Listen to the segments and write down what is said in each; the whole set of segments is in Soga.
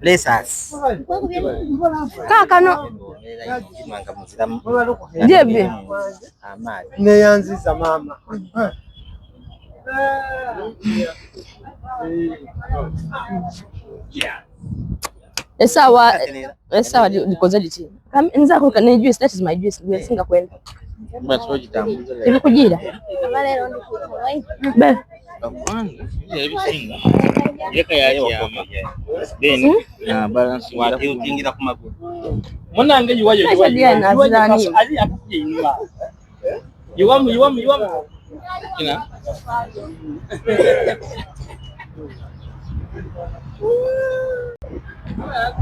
Bless us. Kaakano Jebe. Neyanziza maama. Esaawa esaawa dikoze diti? Nza kuka ne juice that is my juice gwe singa kwenda. Ebikujiira. Be.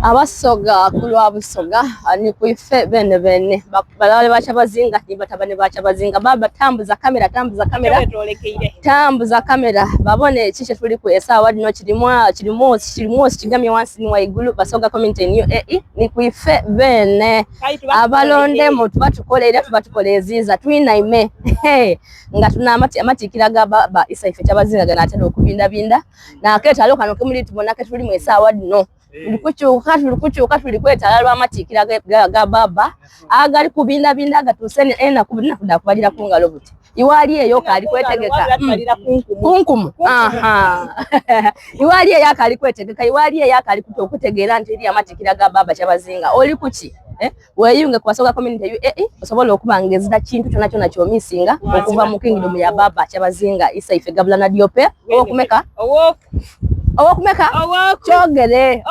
Abasoga ku lwa Busoga ni ku ife bene bene balabale ba Kyabazinga ni batabane ba Kyabazinga baba tambuza kamera tambuza kamera tambuza kamera babone ki kyetuliku esaawa dhino kirimu kirimu kirimu kigamye wansi ni waigulu Basoga community in UAE ni ku ife bene abalondemu tuba tukola era tuba tukola eziiza twinaime nga tuna amatiikira ga baba isa ife Kyabazinga ganaatera okubindabinda nakeetalo kano kemuli tubona ketulimu esaawa dhino tuli kukyuka tuli kukyuka tuli kwetala lw'amatiikira ga baba agali kubindabinda gatuuse enaku naku dakubalira ku ngalo buti iwali eyo kaali kwetegeka mm. kunkumu iwali eyo akaali kwetegeka iwali eyo akaali okutegeera nti eri amatikira ga baba kyabazinga oli kuki eh? weyunge ku Basoga community UAE osobola okuba nga ezira kintu kyona kyona kyomisinga okuva mu kingdom ya baba kyabazinga isa ife gabula na diope owokumeka owokumeka kyogere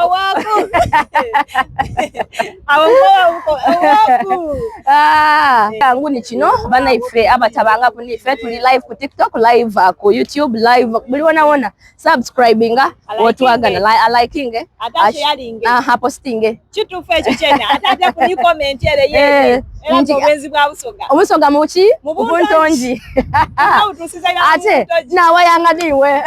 Ah, nguni kino banaife abatabanga kunife tuli live ku tiktok live uh, ku youtube live buli wona wona subscribinga otwagana alikinge aha postinge kituufu ekyo kyene ate ate kuni comment ere yeye eh, era obwenzi bwa busoga obusoga muki mubuntonji ate nawayanga niwe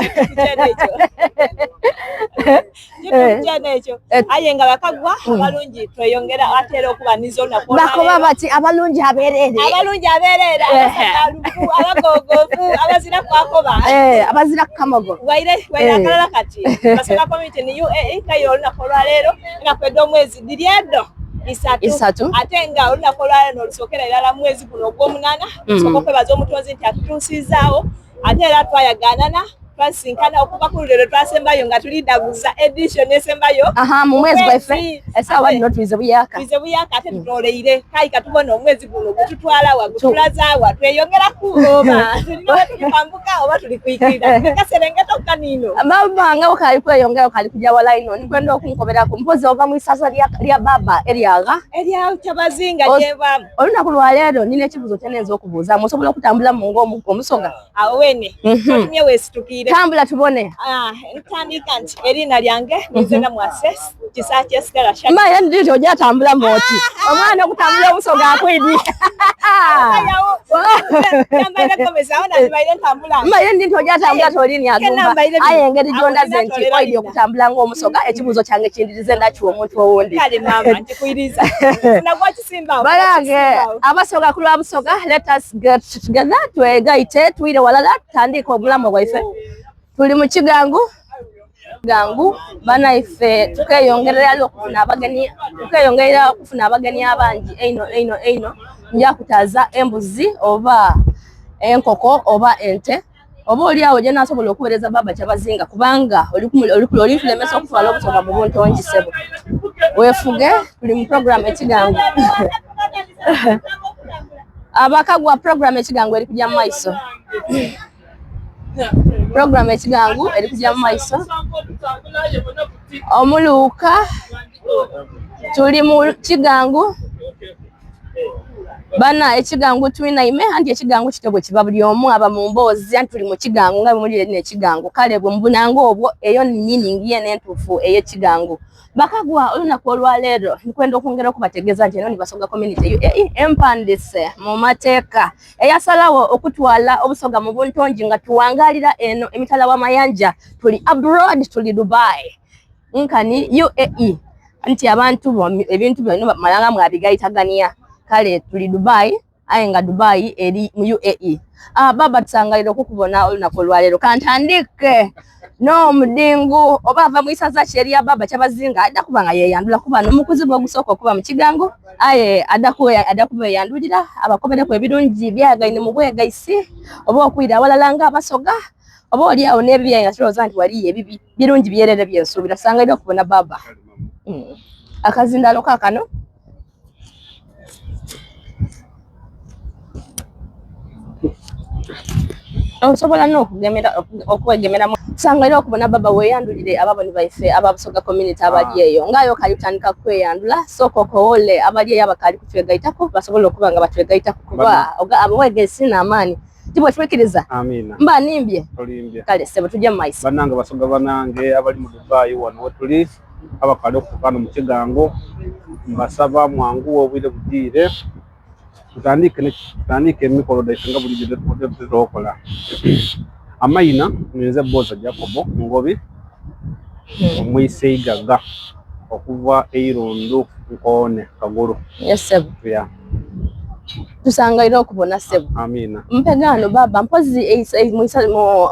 kyene ekyo eh. aye nga bakagwa hmm. abalungi tweyongera ate era okubaniza olunaku bakoba bati abalungi abereere abalungi abereere eh. abagogofu abazira kwakoba eh, abazira kukamogo waire waire akalala kati basoga community ni UAE kayo olunaku olwaleero enaku ed'omwezi dhiri edo isatu ate nga olunaku olwaleero nolusookera irala mwezi guno ogw'omunaana hmm. tusooka okwebaza omutonzi nti atutuusizaawo ate era twayagaanana twasisinkana okuva ku lulero twasembayo nga tulidaguza edition esembayo aha mu mwezi gwaife esaawa dino tuize buyaka tuize buyaka ate tutoleire kai katubona omwezi guno gututwala wa gutulaza wa tweyongera ku oba tulina tuli kwambuka oba tuli kwikirira kaserengeto kanino baba nga ukali kweyongera ukali kuja wala ino nikwenda okunkoberaku mpozi ova mu isaza lya baba eryaga erya kyabazinga gyevamu Olunaku lwa leero nina ekibuuzo kye nenza okubuuza. Musobola okutambula mu ng'omusoga? Awo wene. Mhm. Otumye weesitukire. Tambula tubone. Ah, ntandika nti erinnya lyange ninze mhm. Namwase Kisaakye Stella Shaki. Mbaye ndi ojja tambula moti. Ah, Omwana okutambula omusoga akwidi. Mbaye ndi nti ojja tambula tolini agumba. Aye engeri gy'ondaze nti oidi okutambula ng'omusoga ekibuuzo kyange kindirize ndakiwa omuntu owundi. Kale maama nkikwiriza. Balange abasoga ku lwa busoga let us get together twegaite twire walala tutandike obulamu bwaife tuli mu kigangu gangu banaife tukeyongerera okufuna abagenyi tukeyongerera okufuna abagenyi abangi eino eino eino nja kutaza embuzi oba enkoko oba ente oba oli awo gyenasobola okuwereza baba kyabazinga kubanga olitulemesa okutwala obusoga mu buntongi sebo wefuge tuli mu program ekigango abakagwa program ekigango eri kujja mu maiso program ekigango eri kujja mu maiso omuluuka tuli mu kigango bana ekigango twinaime anti ekigango kityo bwe kiba buli omu aba mu mboozi anti tuli mu kigango nga bwemuli eri nekigango kale bwe mubunanga obwo eyo meaning yene entuufu ey'ekigango bakagwa olunaku olwaleero nkwenda okwongera okubategeeza nti eno ni Basoga community UAE empandise mu mateeka eyasalawo okutwala obusoga mu buntongi nga tuwangalira eno emitala w'amayanja tuli abroad tuli Dubai nkani UAE nti abantu ebintu byonna malanga mwabigayitagania kale tuli Dubai aye nga Dubai eri mu UAE. Ah, baba tusangalira okukubona olunaku olwaleero kantandike N'omudingu oba ava mu isaza ki erya Baba Kyabazinga aidha kuba nga yeyandula kuba n'omukuzibu ogusooka okuba mu kigango aye adha kubeyandulira abakobereku ebirungi byagaine mu bwegaisi oba okwira awalala nga Abasoga oba oli agho n'ebibi aye nga tulowooza nti waliyo ebibi birungi byerere byensuubira. Tusangaire okubona Baba. Akazindaalo kaakano. Osobola n'okugemera okwegemeramu tusangaire okubona baba weyandulire ababoni baife aba Busoga community abali ah. eyo nga aye okali kutandika kweyandula sooka okowole abali eyo abakali kutwegaitako basobole okuba nga batwegaitako kuba abawegesi n'amaani tibwetwikiriza mba nimbye kale sebo tujje mu maiso banange basoga banange abali mu Dubai wano wetuli abakaali okutuuka ghano mu kigango mbasaba mwanguwe obwire bujiire tutandike emikolo dhaife nga bulijo bwetutera okola. Amaina ninze Bboza Jacob Ngobi Omwiseigaga okuva e Irundu Nkoone Kagulu. Yes ssebo. Yeah. Tusangaire okubona ssebo. Amiina. Mpegaano baaba mpozi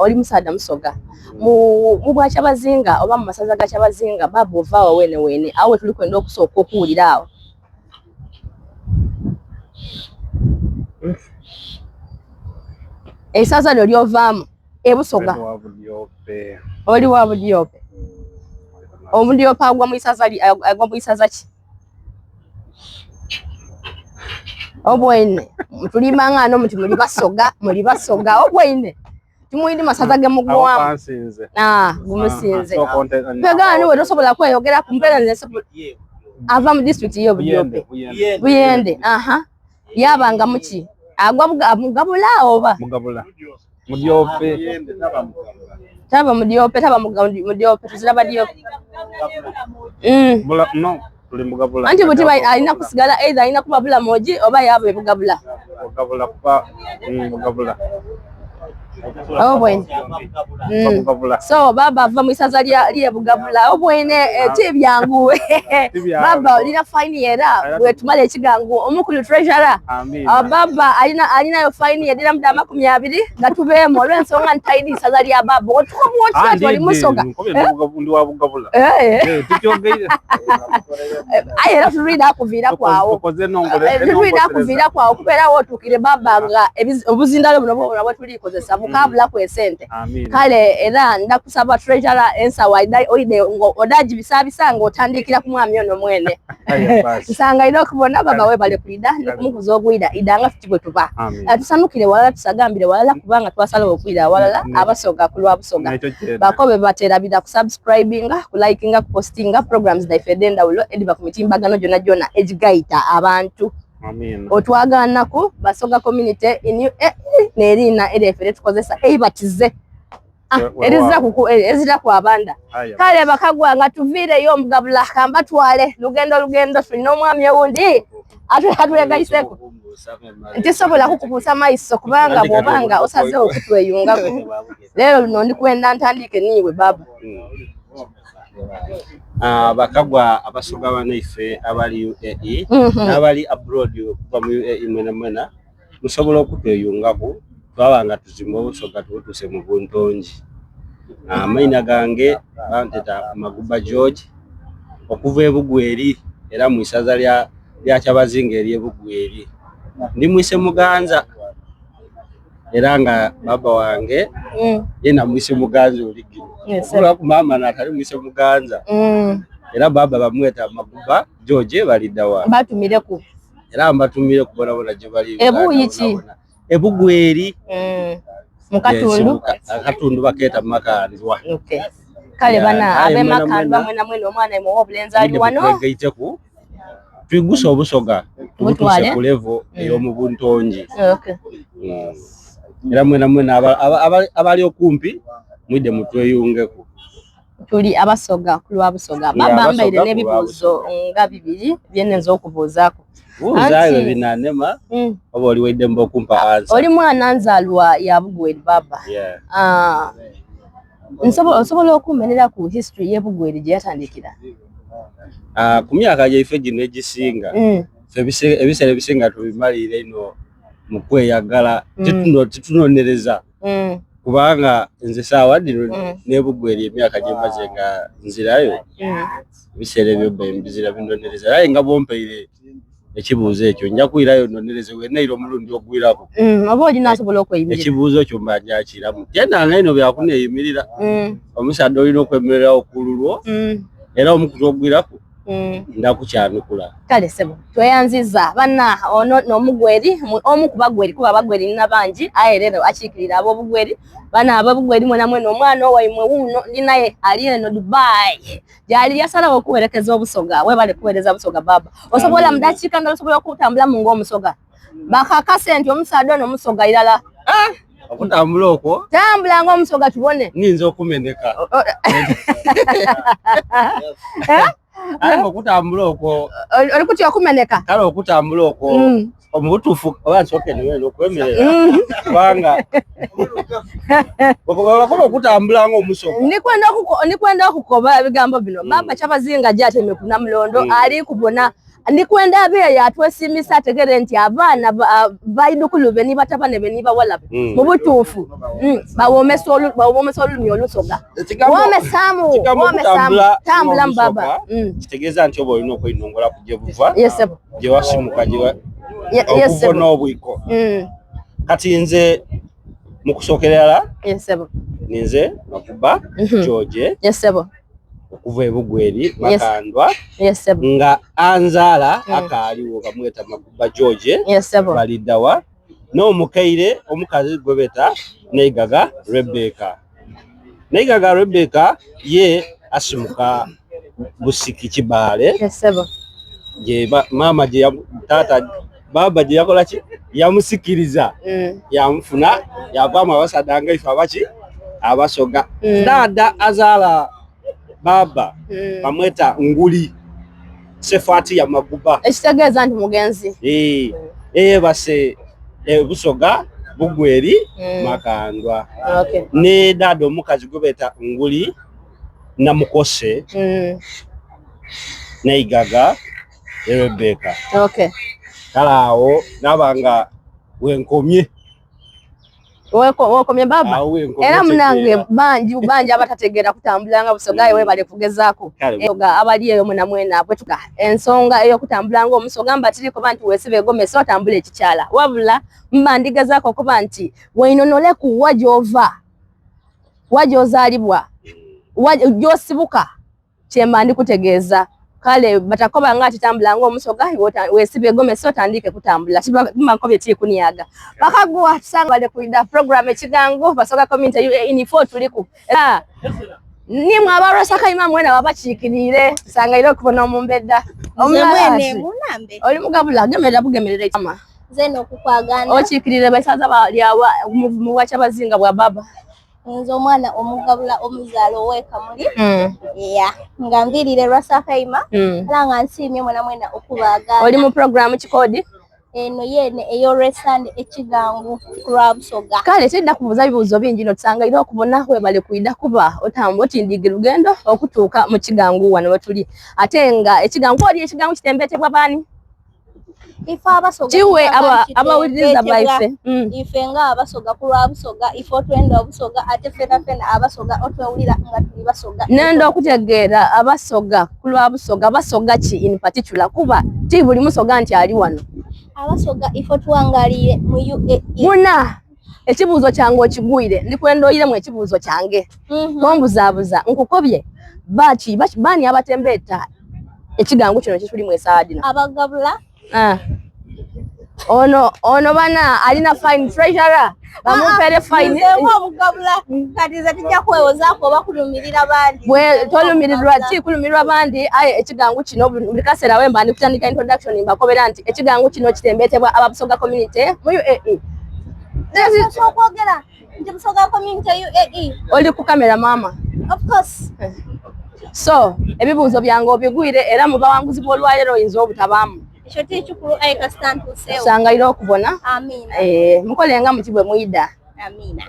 oli musaadha musoga. Mu bwakyabazinga oba mu masaza ga Kyabazinga baaba ova wa weene weene agho wetuli kwenda okusooka okuwulira agho. Eisaza lyo lyovaamu e Busoga. Oli wa Budyope. Omudyope agwa mu isaza agwa mu isaza ki? Obweine tulimang'ano muti muli Basoga muli Basoga obweine. Timwidi masaza ge mugwamu. Ah, gumusinze. Pegani we tosobola kweyogera ku mpeera nze nsobola. Ava mu district yo Budyope. Buyende. Aha. Yabanga muki? Agwa mugabula oba? Mugabula. Mudyope. Taba mudyope, taba mudyope, tuzira badyope. Mm. Bula, no. Tuli mugabula. Anti buti alina kusigala either alina kuba bulamoji oba yaba ebugabula. Mugabula kuba mm, mugabula. Obwene. Mm. So baba ava mu isaza lya lye bugabula. Obwene eh, ti byangu. Baba olina fine era bwetumala ekigango omukulu treasurer. Ah, baba alina alinayo fine yedira muda 20 nga tubeemu olw'ensonga nti talina isaza lya baba. Otukoba otya oli musoga. Ndi wa bugabula. Eh. Eh, Aye era tulwida akuviiraku awo. Tulwida akuviiraku awo kubeera awo otuukire baba nga obuzindalo buno bwona bwetulikozesa bukabulaku esente. Kale era ndakusaba treasurer ensawo oide odagibisabisa nga otandikira ku mwami ono mwene. Nsangaire okubona baba webale kwida nikumukuza ogwida ida nga tuti bwetuba. Tusanukire walala tusagambire walala kubanga twasalawo okwira awalala abasoga ku lwa Busoga. Bakobe baterabira ku subscribinga, ku likinga, ku postinga programs dhaife edh'endhawulo edhiba ku mitimbagano gyonagyona egigaita abantu. Otwagaanaku Basoga Community in UAE n'eriina eryaife lyetukozesa eibatize. Ah, erizira ku abanda. Kale bakagwa nga tuviireyo omugabula kambatwale lugendo lugendo tulina omwami owundi atwegaiseku. Ntisobola kukubuusa maiso kubanga bw'oba nga osazeewo okutweyungaku leero luno ndi kwenda ntandike niiwe baba. Ah, bakagwa abasoga banaife abali UAE mhm. n'abali abroad okuva mu UAE mwena mwena musobola okutweyungaku twaba nga tuzimba obusoga tubutuuse mu buntongi. Ah, amaina gange banteta Maguba George okuva e Bugweri era mu isaza lya lya Kyabazinga ery'e Bugweri. Ndi mwise Muganza era nga baba wange mm. yena mwise Muganza oligino yes, ku maama natali mwise Muganza mm. era baba bamweta Maguba George balidawa batumireku era mbatumire kubonabona gye bali ebuuyi ki ebugweri mm. mukatundu akatundu bakeeta makandwa okay. kale bana abe makandwa mwena mwena omwana imwe owobulenzi ali wano twegaiteku twiguse obusoga tubutuse ku levo mm. ey'omu buntongi okay. mm. era mwena mwena abali okumpi mwide mutweyungeku tuli abasoga ku lwa busoga baba mbaire n'ebibuuzo nga bibiri byenenza okubuuzaako buuzaayo binanema mm. oba oli waidembe okumpa ah, ansa oli mwana nzaalwa ya bugweri baba yeah. ah, osobola okumenera ku history y'ebugweri gye yatandikira ah, ku myaka gyaife gino egisinga mm. ebiseera ebisinga tubimalira ino mu kweyagala mm. titunonereza mm. Kubanga nze saawa dhino n'ebugweri emyaka gye mmaze nga nzirayo, ebiseera ebyo mbaire mbizira binonereza aye nga bw'ompaire ekibuuzo ekyo nja kwirayo nnonereze bwenaira omulundi ogwiraku. Oba oli n'asobola okweyimirira. Ekibuuzo kyo mba njakiramu. Tyenanga inho bya kuneeyimirira. Omusaadha olina okwemererawo ku lulwo era omukutu ogwiraku ndakukyanukula. Kale sebo tweyanziza bana ono n'omugweri omu ku bagweri kuba abagweri nina bangi aye leero akiikirira ab'obugweri bana ab'obugweri mwena mwena omwana owaimwe wuuno ndi naye ali eno Dubai gyali yasalawo okuwerekeza obusoga webale kuweereza busoga baba osobola mu dakiika ndala osobola okutambulamu ng'omusoga bakakase nti omusaadha ono musoga irala. Ah! Okutambula okwo tambula ng'omusoga tubone ninza okumeneka eh? Aye okutambula okwo oli kutya okumeneka kale okutambula okwo omubutuufu oba nsooke niwena okwemerera kubanga bakoba okutambula ng'omusoga ndikwenda okukoba ebigambo bino baba kyabazinga gyateme ku namulondo ali kubona Ndikwenda abe eyo atwesiimisa ategere nti abaana baidhukulu be ni batabane be ni bawala be mu butuufu bawoomesa olulimi olusoga. Woomesaamu, woomesaamu, tambulamu baba. Kitegeeza nti oba olina okweinhongola ku gye buva, gye wasimuka, okuva n'obwiko. Kati nze mu kusookera irala ninze Makuba George. Okuva e Bugweri Makandwa nga anzaala akaaliwo bamweta Maguba George Balidawa n'omukaire omukazi gwe beta Naigaga Rebecca. Naigaga Rebecca ye asimuka Busiki Kibaale gye maama gye taata baaba gye yakola ki yamusikiriza yamufuna yavaamu abasaadha nga ife abaki abasoga. Dhaadha azaala baaba bamweta Nguli Sefatiya Maguba. Ekitegeeza nti mugenzi. Eeh, eyebase e Busoga Bugweri Makandwa. Ni dhaadha omukazi gwe beeta Nguli Namukose Naigaga Rebecca. Kale agho naaba nga wenkomye. Wokomye baba era munange bangi bangi abatategeera kutambula nga busoga aye webale kugezaaku oga abali eyo mwena mwena bwetuga ensonga ey'okutambula nga omusoga mba tiri kuba nti wesiba egomesi otambula ekikyala wabula mba ndigezaako okuba nti weinonoleku wa gy'ova wa gy'ozaalibwa wa gy'osibuka kyemba ndi kutegeeza kale batakoba nga atitambula nga omusoga wesiba egomesi otandiike kutambula kiba nkobye tikunyaga bakaguwa tusanga bale kuida program ekigango basoga community UAE ni fo tuliku era nimwe abarosaka ima mwena babakiikiriire tusangaire okubona omumbedda oli mugabula gemerera bugemerera ekama nze nokukwagana okiikirire basaza balyawa mu bwakyabazinga bwa baba Nze omwana omugabula omuzaala ow'e Kamuli ya nga nviirire Lwasakaima era nga nsiimye mwena mwena okubaagaana. Oli mu pulogulaamu kikodi? Eno yeene ey'olwesande ekigangu ku lwa Busoga. Kale tidda kubuuza bibuuzo bingi inho tusangaire okubona webale kwidha kuba otambula otindiige lugendo okutuuka mu kigangu wano wetuli ate nga ekigangu oli ekigangu kitembetebwa baani? Ife abasoga Kiwe tutaka aba nti abawuliriza twetebwa baife. Ife nga abasoga ku lwa Busoga ife otwenda obusoga ate fena fena abasoga otwewulira nga tuli basoga. Nenda okutegeera abasoga ku lwa Busoga basoga ki in particular kuba ti buli musoga nti ali wano. Abasoga ife otuwangaliire mu UAE. Muna ekibuuzo kyange okigwire ndi kwenda oiremu ekibuuzo kyange. Tombuzaabuza nkukobye baki baani abatembeeta ekigangu kino kyetulimu esaawa dhino. Abagabula. Ono ono bana alina fine treasurer bamumpere fine. Nze omugabula kati nze tijja kwewozaako oba kulumirira bandi. Bwe tolumirirwa ti kulumirirwa bandi aye ekigangu kino buli kaseera wemba ndi kutandika introduction mbakobera nti ekigangu kino kitembetebwa ababusoga community mu UAE. Okwogera nti Busoga community UAE. Oli ku kamera maama. Of course. So ebibuuzo byange obigwire era mu bawanguzi b'olwaleero oyinza obutabaamu. Ekyo ti kikulu aye kasita ntuuseewo. Tusangaire okubona. Amiina. Mukole nga muti bwe mwidha. Amiina.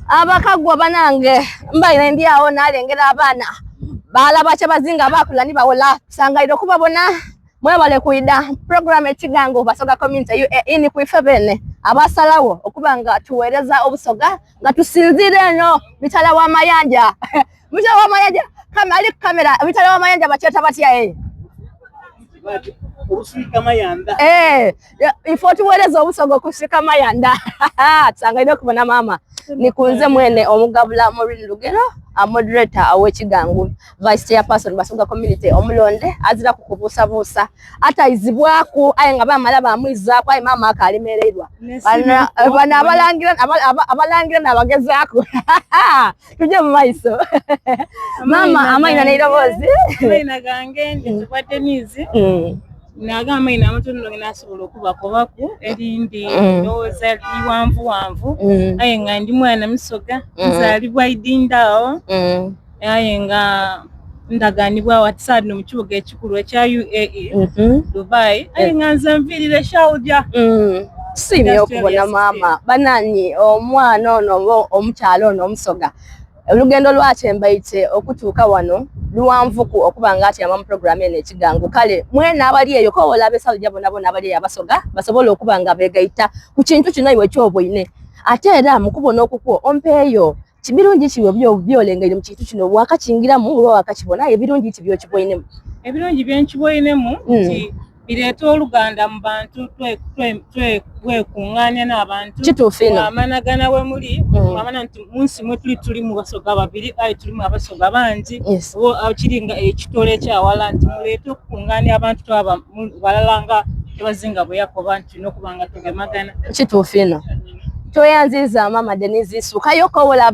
Abakagwa banange mbaire ndi awo nalengera abaana balaba kyabazinga bakula ni bawola tusangaire okubabona. Mwebale kwidha program ekigango Basoga Community UAE ni kwife bene. Abasalawo okuba nga tuweereza Obusoga nga tusinziira eno mitala wa mayanja mitala wa mayanja ali kamera mitala wa mayanja bakyeta batya eh eh ifo tuweereza Obusoga okusika mayanda tusangaire okubona maama nikunze mwene omugabula Maureen Lugero a moderator aw'ekigangu vice chairperson Basoga community omulonde azira kukubuusabuusa ataizibwaku aye nga bamala bamwizaaku aye maama akalemereirwa bano abalangira abalangira nabagezaaku tujje mu maiso maama amaina n'eiroboozi amaina gange njetebwa Denise mm. naga amaina amatono nasobola okubakobaku erindi mm. ndowooza liwanvuwanvu mm. aye nga ndi mwana musoga nzaalibwa idindaawo aye nga ndaganibwa watisaadino mu kibuga ekikulu ekya UAE mm -hmm. Dubai aye nga nze nviirire Sharjah mm. Tusiimye okubona maama bananyi omwana ono oba omukyala ono omusoga olugendo lwakyembaite okutuuka wano luwanvuku okuba nga atyama mu programu eno ekigangu kale mwena abali eyo kowola ab'esalujja bonabona abali eyo abasoga basobole okuba nga begaita ku kintu kino iwe kyoboine ate era mukubona okukwo ompeeyo Birungi ki by'olengeire mu kintu kino wakakingiramu oba wakakibona ebirungi ki by'okiboinemu? Ebirungi bye nkiboinemu hmm. nti bireeta oluganda mu bantu twekuŋŋaanya n'abantu kituufu ino amanagana we muli hmm. amana nti mu nsi mwe tuli tulimu basoga babiri aye tulimu abasoga bangi kiringa ekitole ekyawala nti muleete okukuŋŋaanya abantu twaba balala nga Kyabazinga bwe yakoba nti tulina okuba nga tugemagana. Kituufu ino. Tweyanziza maama Denise Isukayo kowola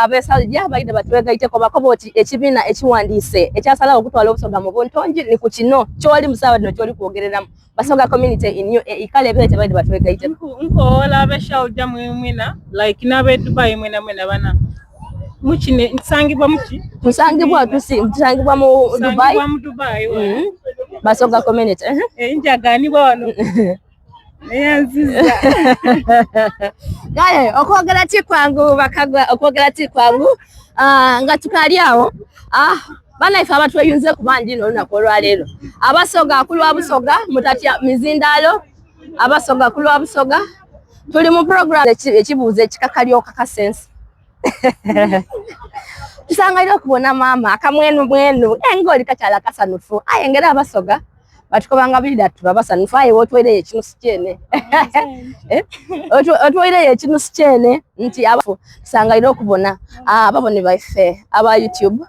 abesalja baide batwegaiteko bakoba oti ekibiina ekiwandiise ekyasalawo okutwala Obusoga mu buntongi ni ku kino kyoli musaawa dino kyoli kwogereramu Basoga community in UAE kale ebeete baide batwegaiteko. Nkowola abeshalja mwemwena like n'abe Dubai mwena mwena bana mukine nsangibwa muki tusangibwa tusangibwa mu Dubai mu Dubai mm -hmm. Basoga community uh -huh. eh, njaganibwa wano neyanziza kale okwogera ti kwangu bakagwa okwogera ti kwangu uh, nga tukali awo ah, banaife abatweyunze ku bangi no olunaku olwaleero abasoga kulwa busoga mutatya mizindaalo abasoga kulwa busoga tuli mu program ekibuuzo ekikakalyoka kasensi tusangaire okubona maama akamwenu mwenu engoli kakyala kasanufu aye ngera abasoga batukobanga bida tuba basanufu aye wotwaireyo ekinusu kyene eh? otwaireyo ekinusu kyene nti abafu tusangaire okubona ababoni baife aba youtube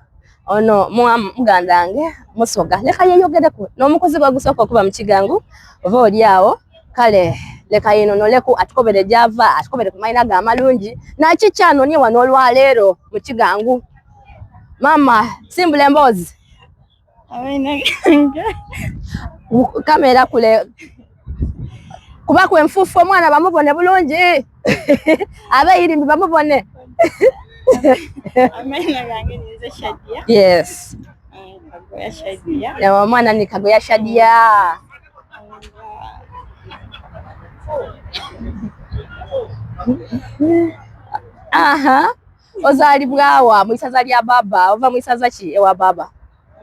ono muganda wange musoga leka yeyogereku n'omukozi gwe gusooka okuba mu kigangu oba oli awo kale leka yenonoleku atukobere gyava atukobere ku mayina ge amalungi naki kyanonie wano olwaleero mu kigangu maama simbula emboozi kamera kule kuba kwenfufu omwana bamubone bulungi abeyirimbi bamubone yes omwana ni Kagoya Shadia aha ozaalibwawa mu isaza lya baba ova mu isaza ki ewa baba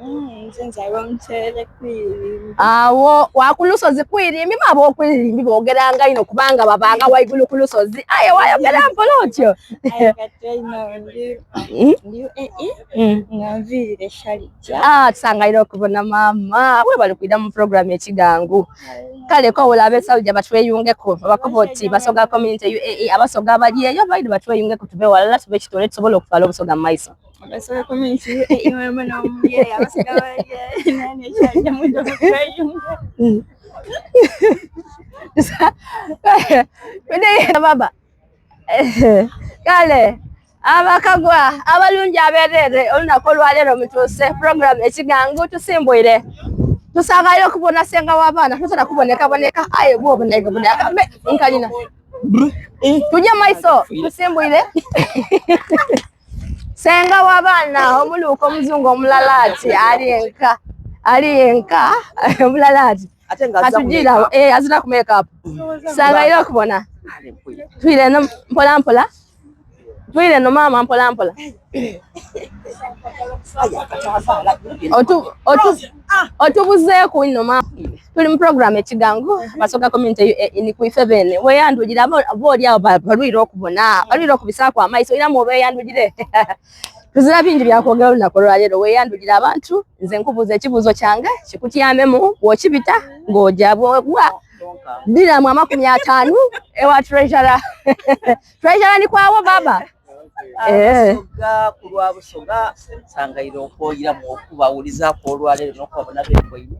Mm, nze nzaalwa Muterere Kwirimbi. Awo wakulusozi Kwirimbi ma ab'Okwirimbi boogeranga inho kubanga babanga waigulu ku lusozi. Aye wayogera mpola otyo. Aye kati ino ndi hmm? ndi UAE hmm. nga nviirire Sharjah. Ah, tusangaire okubona maama. Webale kwidha mu program ekigangu. Kale kowola ab'e Saudi batweyungeko babakoba oti Basoga Community UAE Abasoga abali eyo baidhe batweyungeko tube walala tube kitole tusobole okutwala Obusoga mu maiso. Abasoga community UAE mwemwe n'omuli eyo Abasoga bali eyo nani ekyalya mwidha mutweyunge. Baba. Kale abakagwa abalungi aberere olunaku olwaleero mutuuse program ekigangu tusimbwire tusangayo okubona senga w'abaana tutera kubonekaboneka aye bwobonekaboneka nkalina tujye maiso tusimbwire senga w'abaana omuluuka omuzungu omulala ati ali enka ali enka omulala ati katugira eh, azira ku makeup sangaire okubona twire eno mpola mpola twire eno maama mpola mpola otubuzeeku ino maama. Tuli mu program ekigango Basoga community eh, ni kuife bene weyandulira abo abo awo balwire okubona balwire okubisaaku amaiso ira mu beyandulire tuzira bingi byakwogera olunaku olwaleero weyandulira abantu nze nkubuuza ekibuuzo kyange kikutyamemu wokibita ng'oja bwogwa diramu 50 ewa treasurer treasurer ni kwawo baba Eh. Abasoga ku lwa Busoga nsangaire okwoyiramu okubawulizaku olwaleero n'okubabona bemboine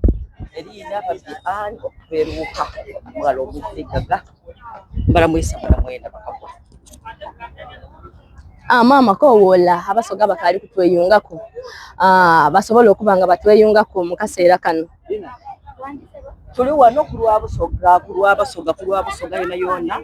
eriina babye ani okuva eruuka omughala omwitegaga mbalamwisa mwena mwena bakagwa. Ah, maama kowoola abasoga bakaali kutweyungaku ah, basobole okuba nga batweyungaku mu kaseera kano. Tuli wano ku lwa Busoga ku lwa Basoga ku lwa Busoga yona yona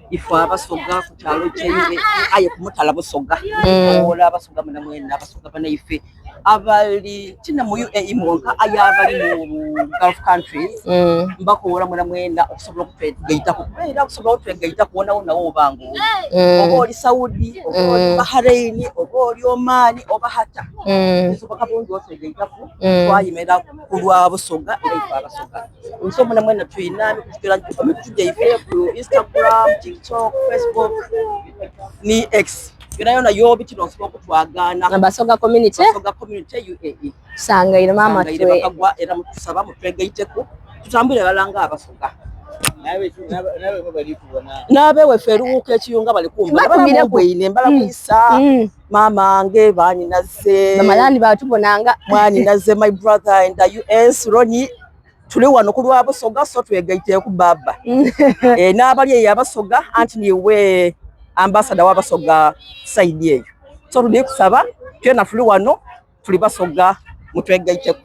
ife Abasoga ku kyalo kyaire aye ku mutala Busoga Mm. owola Abasoga mwena mwena Abasoga banaife abali tina mu UAE mwonka aye abali mu Gulf countries Mm. mbakowola mwena mwena okusobola okutwegaitaku kuba era okusobola okutwegaitaku wonawona woba nga oli Mm. oba oli Saudi oba oli Mm. Bahrain oba oli Oman oba hata Mm. kisoboka bulungi otwegaitaku Mm. twayimera ku lwa Busoga era ife Abasoga nso mwena mwena tulina emikutu gyaife ku Instagram, TikTok, Facebook ni X yona yona yobitira osobola okutwagaana Abasoga community Basoga community UAE sangaire maama Sangaire twe bakagwa era mutusaba mutwegaiteku tutambule ghalala nga Abasoga n'abewefe eruwuka ekiyunga bali kumba Bakumireku. bwine mbalamwisa Mm. maama nge banyinaze Bamalani batubonanga mwaninaze my brother in the US Ronnie tuli wano ku lwa Busoga so twegaiteeku baba eh, n'abali eyo Abasoga anti niwe ambassador w'Abasoga side eyo so tuli kusaba twena tuli wano tuli Basoga mutwegaiteku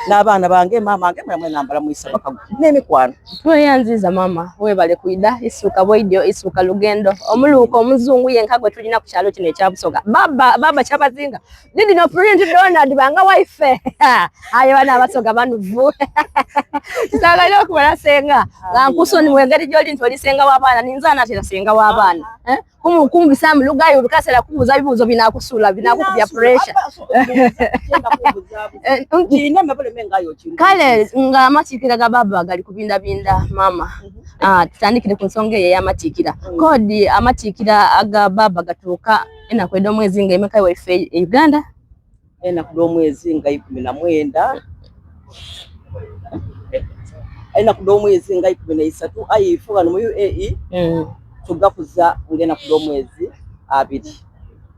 n'abaana bange maama wange mwena mwena mbalamwisa bakagwa n'emikwano. Tweyanziza maama webale kwida isuuka bwaidyo isuuka lugendo omuluuka omuzungu yenka gwe tulina ku kyalo kino ekya Busoga baba baba kyabazinga didi no print Donald banga waife aye bana Abasoga banuvu tusangaire okubala senga nga nkusonyiwa engeri gyoli nti oli senga w'abaana ninza anaatera senga w'abaana eh? Kumukumbisa mu lugayo bikasera kubuuza bibuuzo binakusuula binakukubya pressure. Eh, Kale nga amatiikira ga baba gali kubindabinda maama. Ah, tutandikire ku nsonga eyo ey'amatiikira. Kodi amatiikira aga baba gatuuka enaku edh'omwezi nga emeka waife e Uganda? Enaku dh'omwezi nga 19 enaku dh'omwezi nga 13 aye ife ghano mu UAE tugakuza nga enaku dh'omwezi 20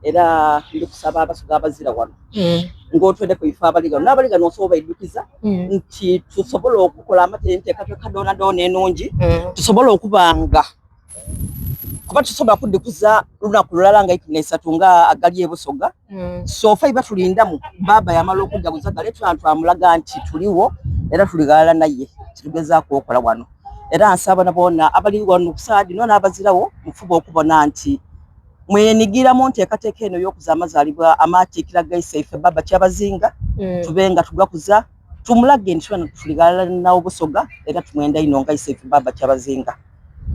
era ndi kusaba Abasoga abazira wano ng'otweddeku ife abali ghano n'abali ghano osobola obaidhukiza nti tusobola okukola enteekateeka dhoonadhoona enungi tusobole okuba nga kuba tusobola kudhikuza lunaku lulala nga 13 nga agali e Busoga so fa iba tulindamu baba yamala okujaguza gale twana twamulaga nti tuliwo era tuli ghalala naye kitugezaaku okola wano era nsaba bona abali wano kusaadi no n'abazirawo mufuba okubona nti mwenigira mu nteekateeka eno y'okuza amazaalibwa amatiikira gaise ife baba kyabazinga tube nga tugakuza tumulage nti twena tuli ghalala nawo Busoga era tumwenda ino nga ise ife baba kyabazinga.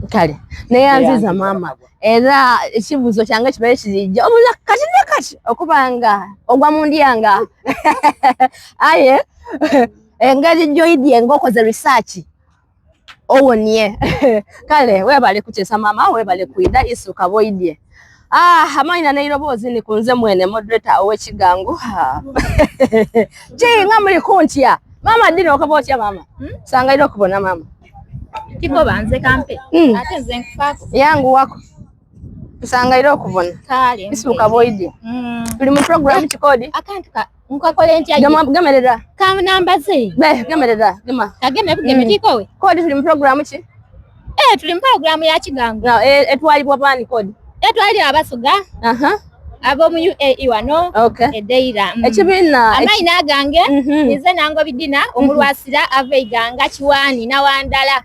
Kale neyanziza maama era ekibuuzo kyange kibaire kirijja obula kati ne kati okuba nga ogwa mu ndyanga aye engeri gy'oidye ng'okoze research owonie. Kale webale kuteesa maama webale kwida isuka bwoidye. Ah, amaina n'eiroboozi ni kunze mwene moderator ow'ekigango. Ki nga muli kuntya maama dino okoba otya maama? Sangaire okubona maama. Kikoba nze kampe ate nze nkufaako. Yangu wako tusangaire okubona. Kale isuka bwoidye. Tuli mu program kikodi. Akantu ka nkakola ntya? Gema gemerera. Ka namba ze. Be gemerera gema. Kageme bugeme tikowe. Kodi tuli mu program ki? Eh tuli mu program ya kigango. Na etwalibwa bani kodi? Etwalira Abasoga. Aha. Abo mu UAE wano. Okay. Edeira. Ekibiina. Amaina agange nze nango bidina omulwasira ava Iganga Kiwani Nawandala.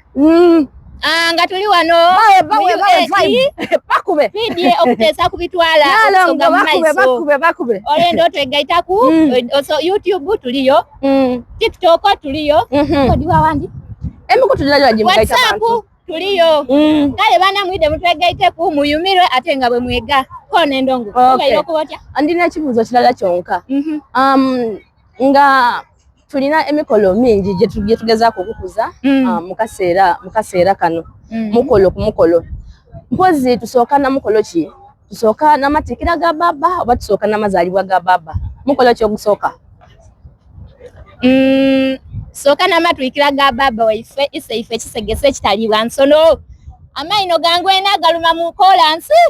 Ah, nga tuli wano Bawe, bawe, bawe, vibe. Bakube. Twidye okuteesa ku bitwala Nalongo, Obusoga mu bakube, maiso. bakube, bakube. Olwendo twegaitaku, so YouTube tuliyo. TikTok tuliyo. Kodi wawandi? Emikutu giragira gimugaita WhatsApp bantu. tuliyo. Kale bana mwide mutwegaiteku muyumirwe ate nga bwe mwega. Ko n'endongo. Okay. Obaire okuba otya? Ndina ekibuuzo kirala kyonka. Nga Tulina emikolo mingi gye tugezaku okukuza mm. ah, mukaseera mukaseera kano mm. mukolo ku mukolo mpozi tusooka na mukolo ki tusooka n'amatikkira ga baba oba tusooka n'amazaalibwa ga baba mukolo ki ogusooka mm, sooka n'amatuikira ga baba waife ise ife ekisegese ekitaliibwa nsono amaino gangwena galuma mu kolansi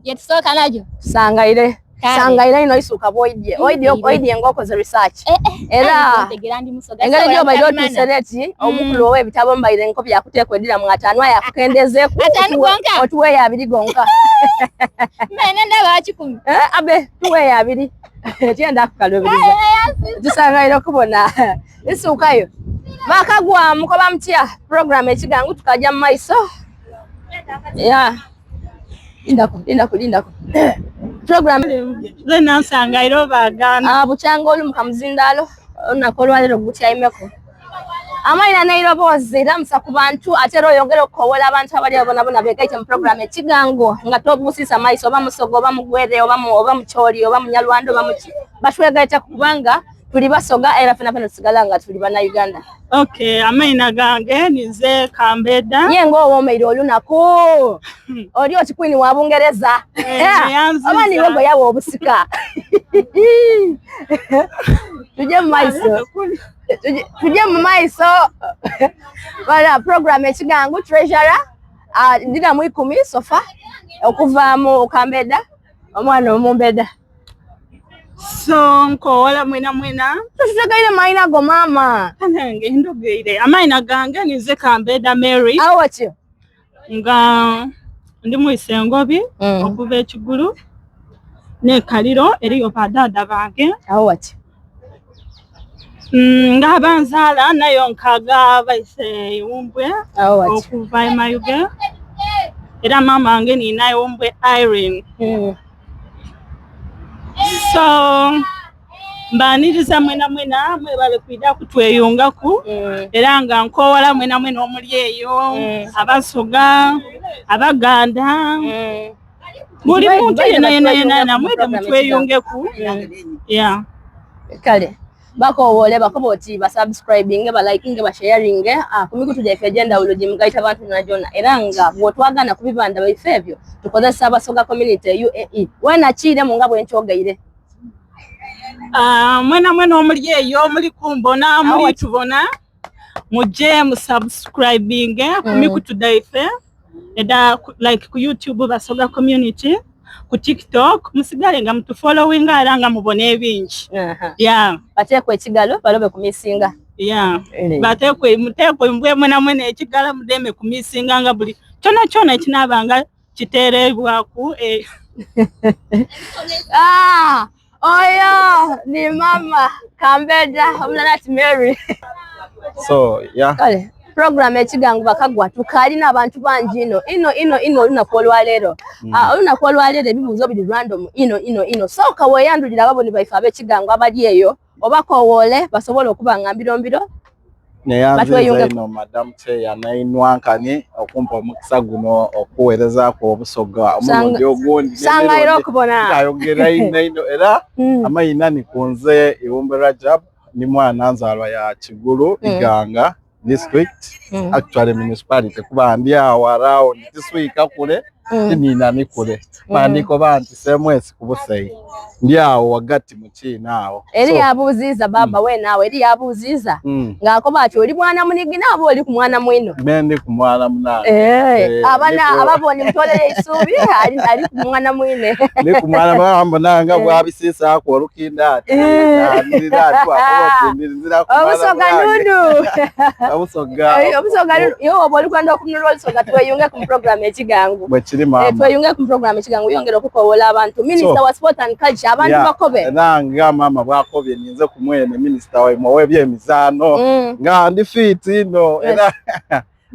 gyetusooka najo sangaire sangaire ino isuka bwoidye oidye oidye ngokoze research eh, eh, era engeri gyobaire otuuse neti mm. omukulu ow'ebitabo mbaire nko byakuteekwa edira mu ataano aye akukendezeeku otuweeyo abiri gonka mene ndaba kikumi eh, abe tuweeyo abiri kyenda kukalubiriza tusangaire okubona isukayo bakagwa mukoba mutya program ekigangu tukaja mu maiso yeah. Lindako, lindako, lindako. Program Nze nansangaire obagana. Ah, bukyanga olu mukamuzindalo olunaku olwaleero gutyaimeko. Amaina n'eiroboozi ramusa ku bantu ate era oyongere okukowoola abantu abali abo bonabona begaite mu program ekigango nga tobuusisa maiso oba musoga oba mugwere oba mu oba mucholi oba munyalwanda oba muki batwegaita kubanga tuli basoga era fena fena tusigala nga tuli bana Uganda. Okay, amaina gange nize Kambeda. Ye ng'owoomeire olunaku oli oti queen wa Bungereza Eh, oba niwe gwe yawa obusika tujye mu maiso tujye mu maiso bala program ekigangu treasurer ah, ndina mu ikumi sofa okuva mu Kambeda omwana omumbeda So nkowola mwena mwena. Tutegeire maina go mama. Kanange ndogeire. Amaina gange nize Kambeda Mary. Awo ki? Nga ndi mu Isengobi mm. okuva ekigulu ne Kaliro eriyo ba dada bange. Awo wati? Mm, nga abanzaala nayo nkaga baise iwumbwe okuva e Mayuge era maama wange nina iwumbwe Irene. Mm. So mbaniriza mwena mwena mwebale kwida kutweyungaku mm. era nga nkowala mwena mwena omuli eyo mm. abasoga abaganda mm. buli muntu yena yena yena yena mwede mutweyungeku yeah. Kale bakowoole bakoba oti basubscribinge balikinge basharinge ah, ku mikutu gyaife egy'endawulo gye mugaita bantu gyona era nga bw'otwagaana ku bibanda baife ebyo tukozesa Abasoga community UAE wenakiiremu nga bwe nkyogeire. Ah, mwena mwena omuli eyo muli kumbona muli tubona muje musubscribinge ku mm. mikutu daife eda like ku YouTube Basoga community ku TikTok musigale nga mutufollowinga era nga mubona ebingi. Yeah. Bateekwe ekigalo balobe kumisinga. Yeah. Bateekwe muteekwe mbwe mwena mwena ekigalo mudeme kumisinga nga buli kyona kyona ekinaabanga kiteerebwaku eh. Ah, oyo ni mama Kambeda omulala ati Mary. So, yeah. Kale program ekigango bakagwa tukalina abantu bangi ino ino ino ino olunaku olwaleero mm. Ah, olunaku olwaleero ebibuuzo biri random ino ino ino sooka weeyandulira ababoni baife ab'ekigango abali eyo oba kowoole basobole okuba nga mbiro mbiro Neyanziza ino Madam Chair nainwankani okumpa omukisa guno okuwerezaku obusoga omulundi ogundi sangaire okubona ayogera ino ino era mm. amaina ni kunze Iwumbe Rajab ni mwana nzalwa ya Kigulu mm. Iganga district mm. actually municipality kuba ndi awo around tiswika kule mm. tinina ni kule mm. bandiko banti semwesi kubuseyi ndi awo wagati mukiina awo eri so, yabuuziiza baba mm. we naawe eri yabuuziiza mm. ng'akoba ati oli mwana munigina oba oli ku mwana mwino me ndi ku mwana munange eh, eh, abana ababoni mutolere eisuubi ali, ali ku mwana mwine ndi ku mwana munange nga eh. bwabisiisaku olukinda ati obusoga nunu obusoga obusoga nunu yo oba oli kwenda okununula olusoga tweyunge ku program ekigangu bwekiri maama tweyunge ku program ekigangu yongera okukowola abantu minister wa sport and culture abantu bakobe era nga maama bwakobye ninze ku mwene minister waimwe ow'ebyemizaano mm. nga ndi fiiti ino era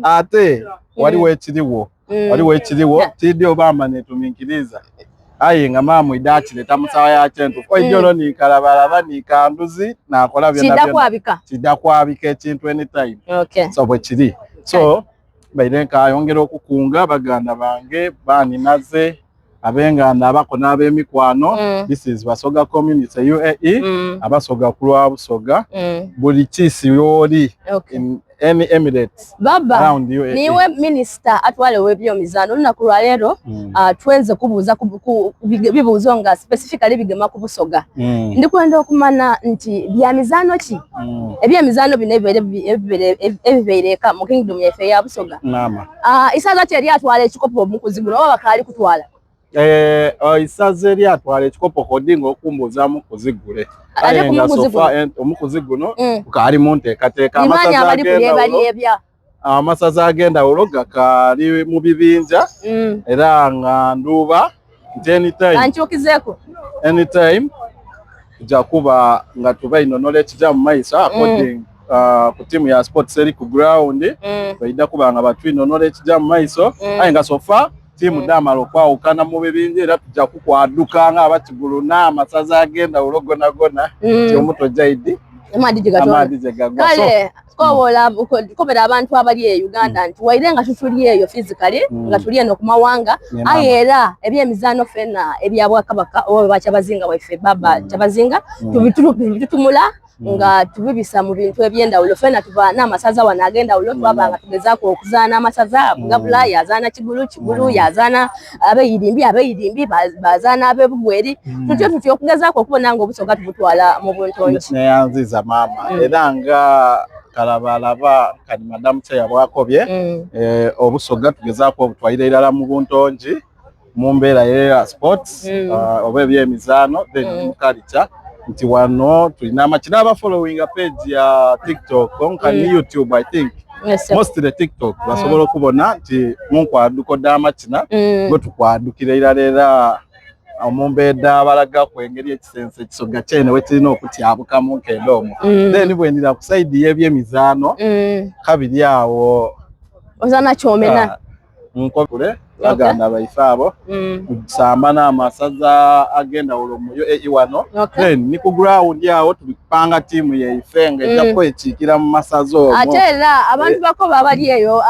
ate waliwo ekiriwo mm. waliwo ekiriwo tidi oba ama netuminkiriza aye nga maama idakireta musawa yakyentu oijjo mm. no nikalabalaba nikanduzi nakola byona byona kidda kwabika ekintu anytime okay. so bwekiri so baire nkayongera okukunga baganda bange baninaze. Ab'enganda abako n'ab'emikwano mm. This is Basoga Community UAE mm. Abasoga ku lwa Busoga mm. Buli kiisi yooli okay. in any Emirates Baba, around UAE. Niwe minister atwale ow'ebyemizaano olunaku lwa leero mm. uh, twenze kubuuza ku, ku, bibuuzo nga specifically bigema ku Busoga mm. Ndikwenda okumana nti bya mizaano ki mm. ebyemizaano bino ebibeire eka mu kingdom yaife eya Busoga. Mama. Uh, isaza ki eryatwala ekikopo omukuzi guno oba bakaali kutwala? Eh, oh, isaza eryatwala ekikopo kodinga okumbuuza mukuzigule Ate ku mukuzi guno? Omukuzi guno mm. gukaali mu nteekateeka. Amasaza ag'endawulo gakaali mu bibinja mm. era nga nduuba nti anytime ankyukizeeko anytime tujja kuba nga tubainonora ekija mu maiso mm. according uh, ku tiimu ya sports eri ku ground mm. baida kuba nga batwinonora ekija mu maiso mm. aye nga sofa tiimu mm. damala okwawukana mu bibinja era tujja kukwaduka nga abakigulu n'amasaza ag'endawulo gonagona mm. ti omuto jaidi amaadi gye gagwa kale kowola kobera abantu abali e Uganda mm. nti waire nga tutuli eyo physically mm. nga tuli eno ku mawanga yeah, aye era ebyemizaano fena ebya bwakabaka oba bakyabazinga waife baba mm. kyabazinga mm. tubitumula mm. nga tubibisa mu bintu ebyendawulo fena tuba n'amasaza wano ag'endawulo mm. twaba nga tugezaako okuzaana amasaza mm. Bugabula yazaana Kigulu Kigulu mm. yazaana ab'eyirimbi ab'eyirimbi bazaana ab'ebugweri mm. tutyo tutyo okugezaako okubona nga obusoga tubutwala mu buntonki neyanziza maama mm. era nga kalabalaba kani madamu kyeya bwakobye mm. eh, obusoga tugezaako obutwalira irala mu buntongi mu mbeera ya sports mm. uh, oba ebyemizaano then mm. mu culture nti wano tulina amakina aba following page ya tiktok nka mm. youtube i think yes, mostly tiktok mm. basobola okubona nti munkwaduko d'amakina mm. gwe tukwadukira irala era omumbedda abalagaku engeri ekisense ekisoga kyene wekirina okutyabukamu nkenda omwo mm. then bwendira ku saidi y'ebyemizaano mm. kabiri awo ozana kyomena ah, nkokule baganda baife abo mm. kusamba n'amasaza ag'endawulo mu UAE wano then ni ku ground awo tupanga tiimu yaife nga ejja mm. kwekiikira mu masaza omwo ate era abantu eh. bakoba abali eyo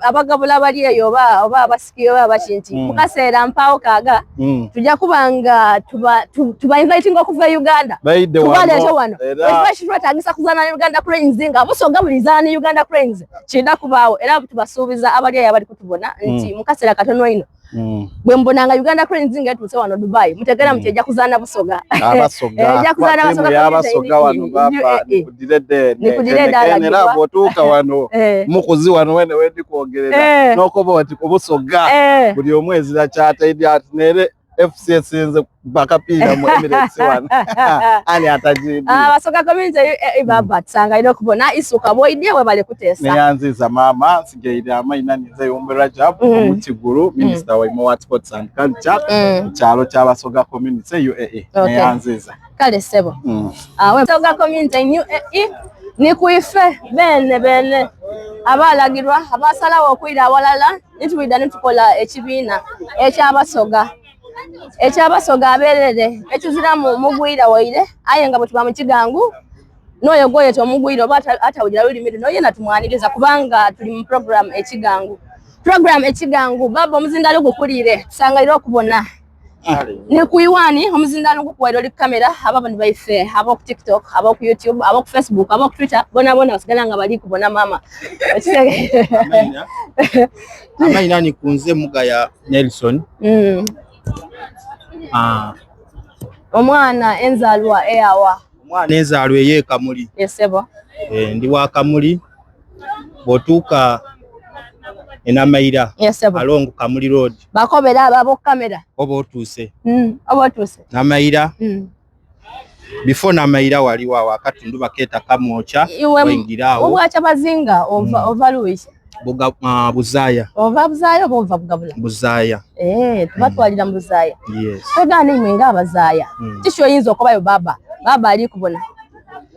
abagabula abali eyo oba oba abasiki oba abaki nti mm. mukaseera mpaawo kaaga mm. tujja kuba nga tuba tuba inviting okuva e Uganda tubaleete wano ekiba kitwetaagisa kuzaana ne Uganda Cranes nga Busoga buli zaana ne Uganda Cranes kirina kubaawo era tubasuubiza abali eyo abali kutubona nti mm. mukaseera katono ino mm. bwe mbonanga Uganda Cranes nga etuuse wano Dubai mutegeera muti mm. ejja kuzaana Busoga ejja kuzaana Basoga abasoga wano baba nikudire ddala era bw'otuuka wano eh. mukuzi wano wene wendi kwogerera eh. n'okoba oti ku Busoga eh. buli omu ezira kyataidi ati nere FC esinze bakapiira mu Emirates wano ani atagiidi ah, Basoga community eh, eh, baba tusanga ino okubona isuka bwoidye webale kuteesa neyanziza maama nsigaire amaina ninze Yumbe Rajab mm. omukigulu mm. minister wa Imowa Sports and Culture mm. kyalo ky'Abasoga community UAE okay. neyanziza kale sebo mm. ah, Basoga community in UAE ni kuife bene bene abalagirwa abasalawo okwira awalala nitwida nitukola ekibiina ekyabasoga ekyabasoga aberere ekiziramu mugwira waire aye nga bwetuba mu kigangu n'oyo gwoyeta omugwira oba atawulira lulimi luno yena tumwaniriza kubanga tuli mu program ekigangu program ekigangu baba omuzindalo gukulire tusangalire okubona ni kuiwani omuzindalo gukuwaire oli kamera ababoni baife aboku tiktok aboku youtube aboku facebook aboku twitter bona bona basigala nga bali kubona mama amaina ni kunze mugaya Nelson mm. ah. Omwana enzalwa eyawa omwana enzalwa eye Kamuli yesebo eh, ndi wa Kamuli bwotuuka enamaira yesebo along Kamuli road bakobera ababo kamera oba otuuse mm, oba otuuse Namaira mm. before Namaira waliwo awo akatundu bakeeta Kamwokya oyingira awo obwakya bazinga ova, mm. ova Luis Buga, uh, Buzaaya ova Buzaaya oba ova Bugabula Buzaaya eh tubatwalira mu Buzaaya yes twegaana imwe nga abazaaya mm. kiki oyinza okubayo baba baba ali kubona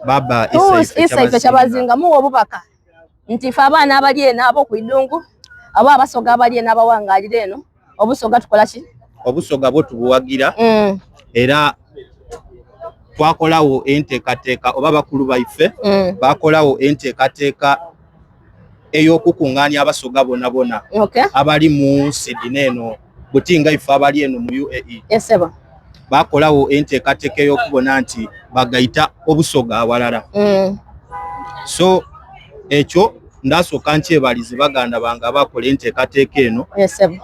baba isa ife kyabazinga muwa obubaka nti fe abaana abali eno ab'okwidungu abo abasoga abali eno abawangalira eno obusoga tukola ki obusoga bwo tubuwagira mm. era twakolawo enteekateeka oba bakulu baife mm. bakolawo enteekateeka ey'okukungaanya abasoga bona bona okay. abali mu nsi dhino eno. Buti nga ife abali eno mu UAE. Yes, sebo. Bakolawo enteekateeka ey'okubona nti bagaita Obusoga awalala. So ekyo ndasooka nkyebalize baganda bange abakola enteekateeka eno. Yes, sebo.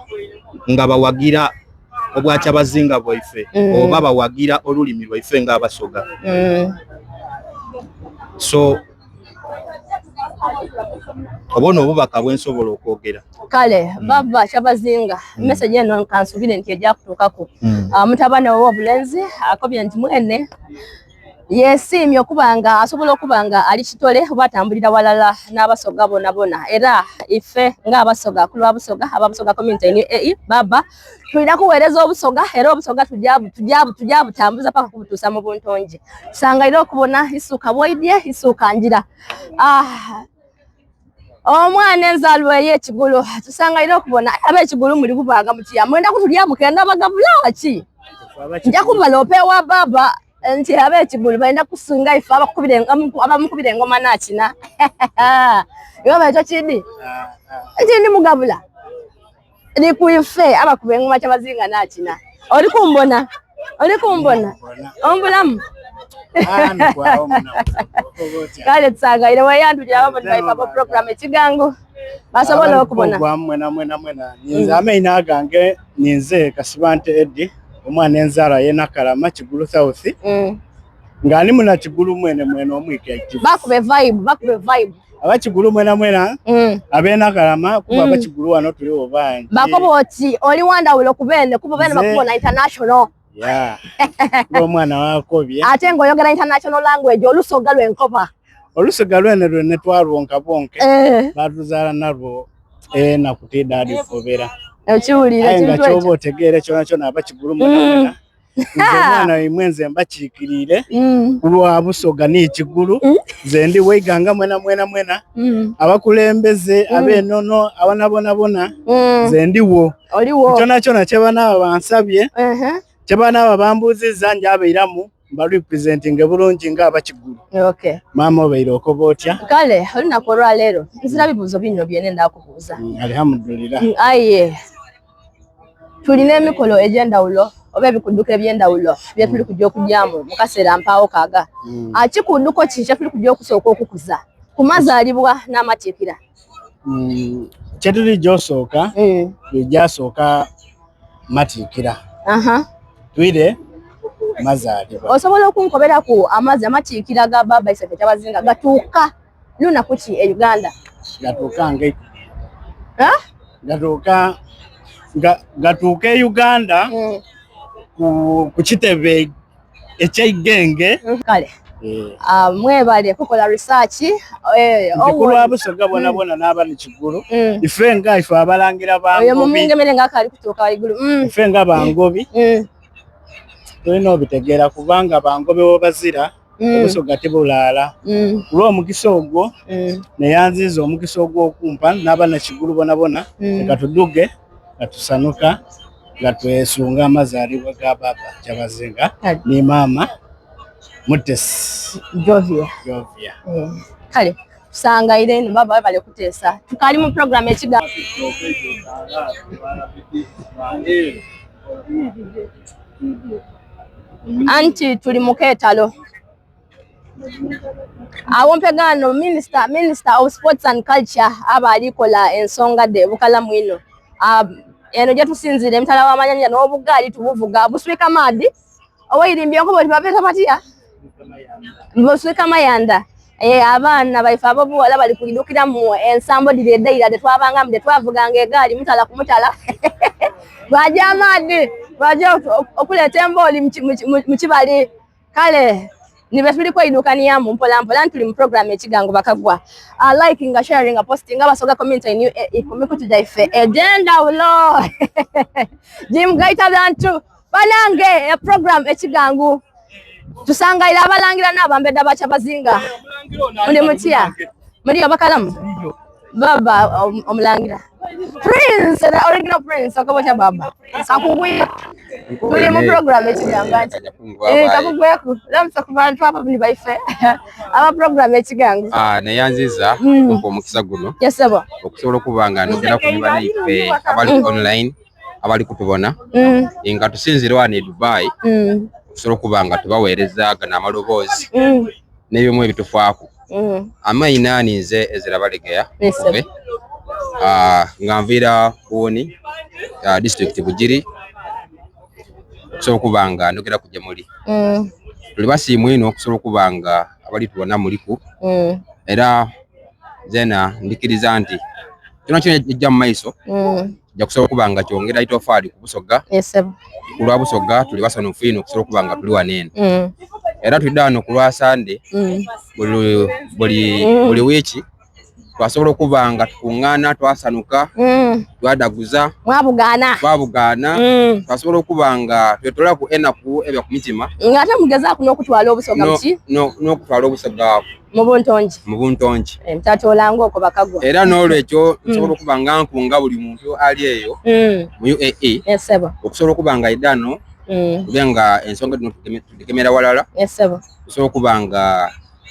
Nga bawagira obwakyabazinga bwaife oba bawagira olulimi lwaife nga Abasoga. So obona obubaka bwensobola okwogera. Kale baba Kyabazinga, message eno nkansubire nti ejja kutuukaku. Mutabani owo obulenzi akobye nti mwene yesiimye okuba nga asobola okuba nga ali kitole oba atambulira walala n'Abasoga bona bona, era ife ng'Abasoga ku lwa Busoga ababusoga community in UAE baba tulina kuweereza Obusoga, era Obusoga tujja butambuza paka kubutuusa mu buntonje. Tusangaire okubona isuuka bwoidye isuuka njira. Omwana enzaalwa ey'ekigulu tusangaire okubona ab'ekigulu muli kubanga mutya mwenda kutulya mukenda bagabula ki nja kubaloopa ewa baba nti ab'ekigulu balina kusinga ife abamukubira engoma nakina iwe baito kidi nti ndi mugabula ni kuife abakuba engoma kyabazinga nakina oli kumbona oli kumbona ombulamu kale tusangaire weyandulira ababoni baife abo program ekigango basobola okubona mwena mwena mwena ninze amaina agange ninze Kasibante Eddie omwana enzalwa ye Nakalama Kigulu South nga ndi muna Kigulu mwene mwene omwike bakube vibe bakube vibe abakigulu mwena mwena abenakalama kuba abakigulu wano tuliwo bangi bakoba oti oli wandawulo kubene kuba bene bakubona international yeah ng'omwana wakobye ate ng'oyogera international language olusoga lwenkoba olusoga lwene lwene twalwonka bonke batuzaala nalwo nakutida adifobera okiwulira aye nga kyoba otegeera kyona kyona abakigulu mwena mwena nze omwana waimwe nze mbakiikiriire kulwa Busoga n'Ekigulu nze ndi Weiganga mwena mwena mwena abakulembeze ab'enono abanabonabona nze ndiwo kyona kyona kyebanaaba bansabye kyebanaaba bambuuzizza njabairamu mba representinge bulungi nga abakigulu. Okay. Maama obaire okoba otya? Kale olunaku olwaleero nzira bibuuzo bino byene ndakubuuza. Alhamdulillah. Aye tulina emikolo egy'endawulo oba ebikuduko eby'endawulo bye tuli kujja okujyamu mu kaseera mpaawo kaaga. Kikuduko ki kye tuli kujja okusooka okukuza ku mazaalibwa n'amatikkira? Kye tulijja osooka tujja matikkira. Twire mazaalibwa. Osobola okunkoberaku amazzi amatikkira ga Baba Iseke Kyabazinga gatuuka lunaku ki e Uganda? Gatuuka nge gatuuka gatuuka e Uganda ku kitebe ekyeigenge. Kale mwebale kukola research. Kulwa Busoga bona bona n'aba ni Kigulu ife nga ife abalangira bangobi oyo mumungemere nga akali kutuuka waigulu. Ife nga bangobi tulina obitegeera kubanga bangobi wobazira Obusoga tebulaala. Kulw'omukisa ogwo neyanziza omukisa ogw'okumpa n'abaana Kigulu bona bona leka tuduge nga tusanuka nga twesunga amazaalibwa ga Baba Kyabazinga ni maama Mutesi Jovia. Jovia. Kale tusangaire ino baba bale kuteesa tukali mu program ekiga anti tuli muketalo awo mpegano minister of sports and culture aba alikola ensonga de bukalamu ino eno gye tusinziira emitala w'amanyanya n'obugaali tubuvuga buswika maadi owairimbye enkuba oti babeeta batya buswika mayanda. Abaana baife ab'obuwala bali kuidukiramu ensambo dhiri edhaira dhetwabangamu dhetwavuganga egaali mutala ku mutala lwaja amaadhi lwaja okuleeta embooli mu kibali. Kale nibe tuli kweidukaniamu mpola mpola ntuli mu program ekigango bakagwa. Liking, sharing, posting Abasoga community in UAE ku mikutu gyaife egy'endawulo. Jim Gaita bantu banange ya program ekigangu tusangaira abalangira n'abambedda bakyabazinga. Muli mutya? Muli abakalamu? Baba omulangira Prince, the original Prince, okobo baba. Kakugwi. Tuli mu program ekigango anti. Kakugweku. Lamusa ku bantu abo ni baife. Aba program ekigango. Neyanziza kumpa omukisa guno. Yes, sir. Okusobola okuba nga nogera ku banaife abali online. abali kutubona mm. nga tusinzire wano e Dubai mm. okusobola okuba nga tubaweereza gano amaloboozi mm. n'ebimu ebitufaaku mm. amaina ninze Ezra Balegeya Yes, Kuve ah, nga nviira Buwoni ah, district Bugiri okusobola okuba nga ndogera ku gye muli mm. tuli basiimu ino okusobola okuba nga abali tubona muliku mm. era zena ndikiriza nti kyona kyona ejja mu maiso mm. kijja kusobola okuba nga kyongera itofaali ku Busoga yes, ku lwa Busoga tuli basanufu ino okusobola okuba nga tuli wano eno mm. era tulidde wano ku lwa Sande mm. buli buli mm. buli wiiki twasobola okuba nga tukuŋŋaana twasanuka mm. twadaguza mwabugaana twabugaana mm. twasobola okuba nga twetolaku enaku ebya ku mitima nga ate mugezaaku n'okutwala obusoga muki n'okutwala obusoga mu buntongi mu buntongi eh, mtatolanga okwo bakagwa era n'olwekyo mm. nsobola okuba nga nkunga buli muntu ali eyo mm. mu UAE okusobola okuba nga idano mm. kube nga ensonga dhino tudhigemera walala tusobola okuba nga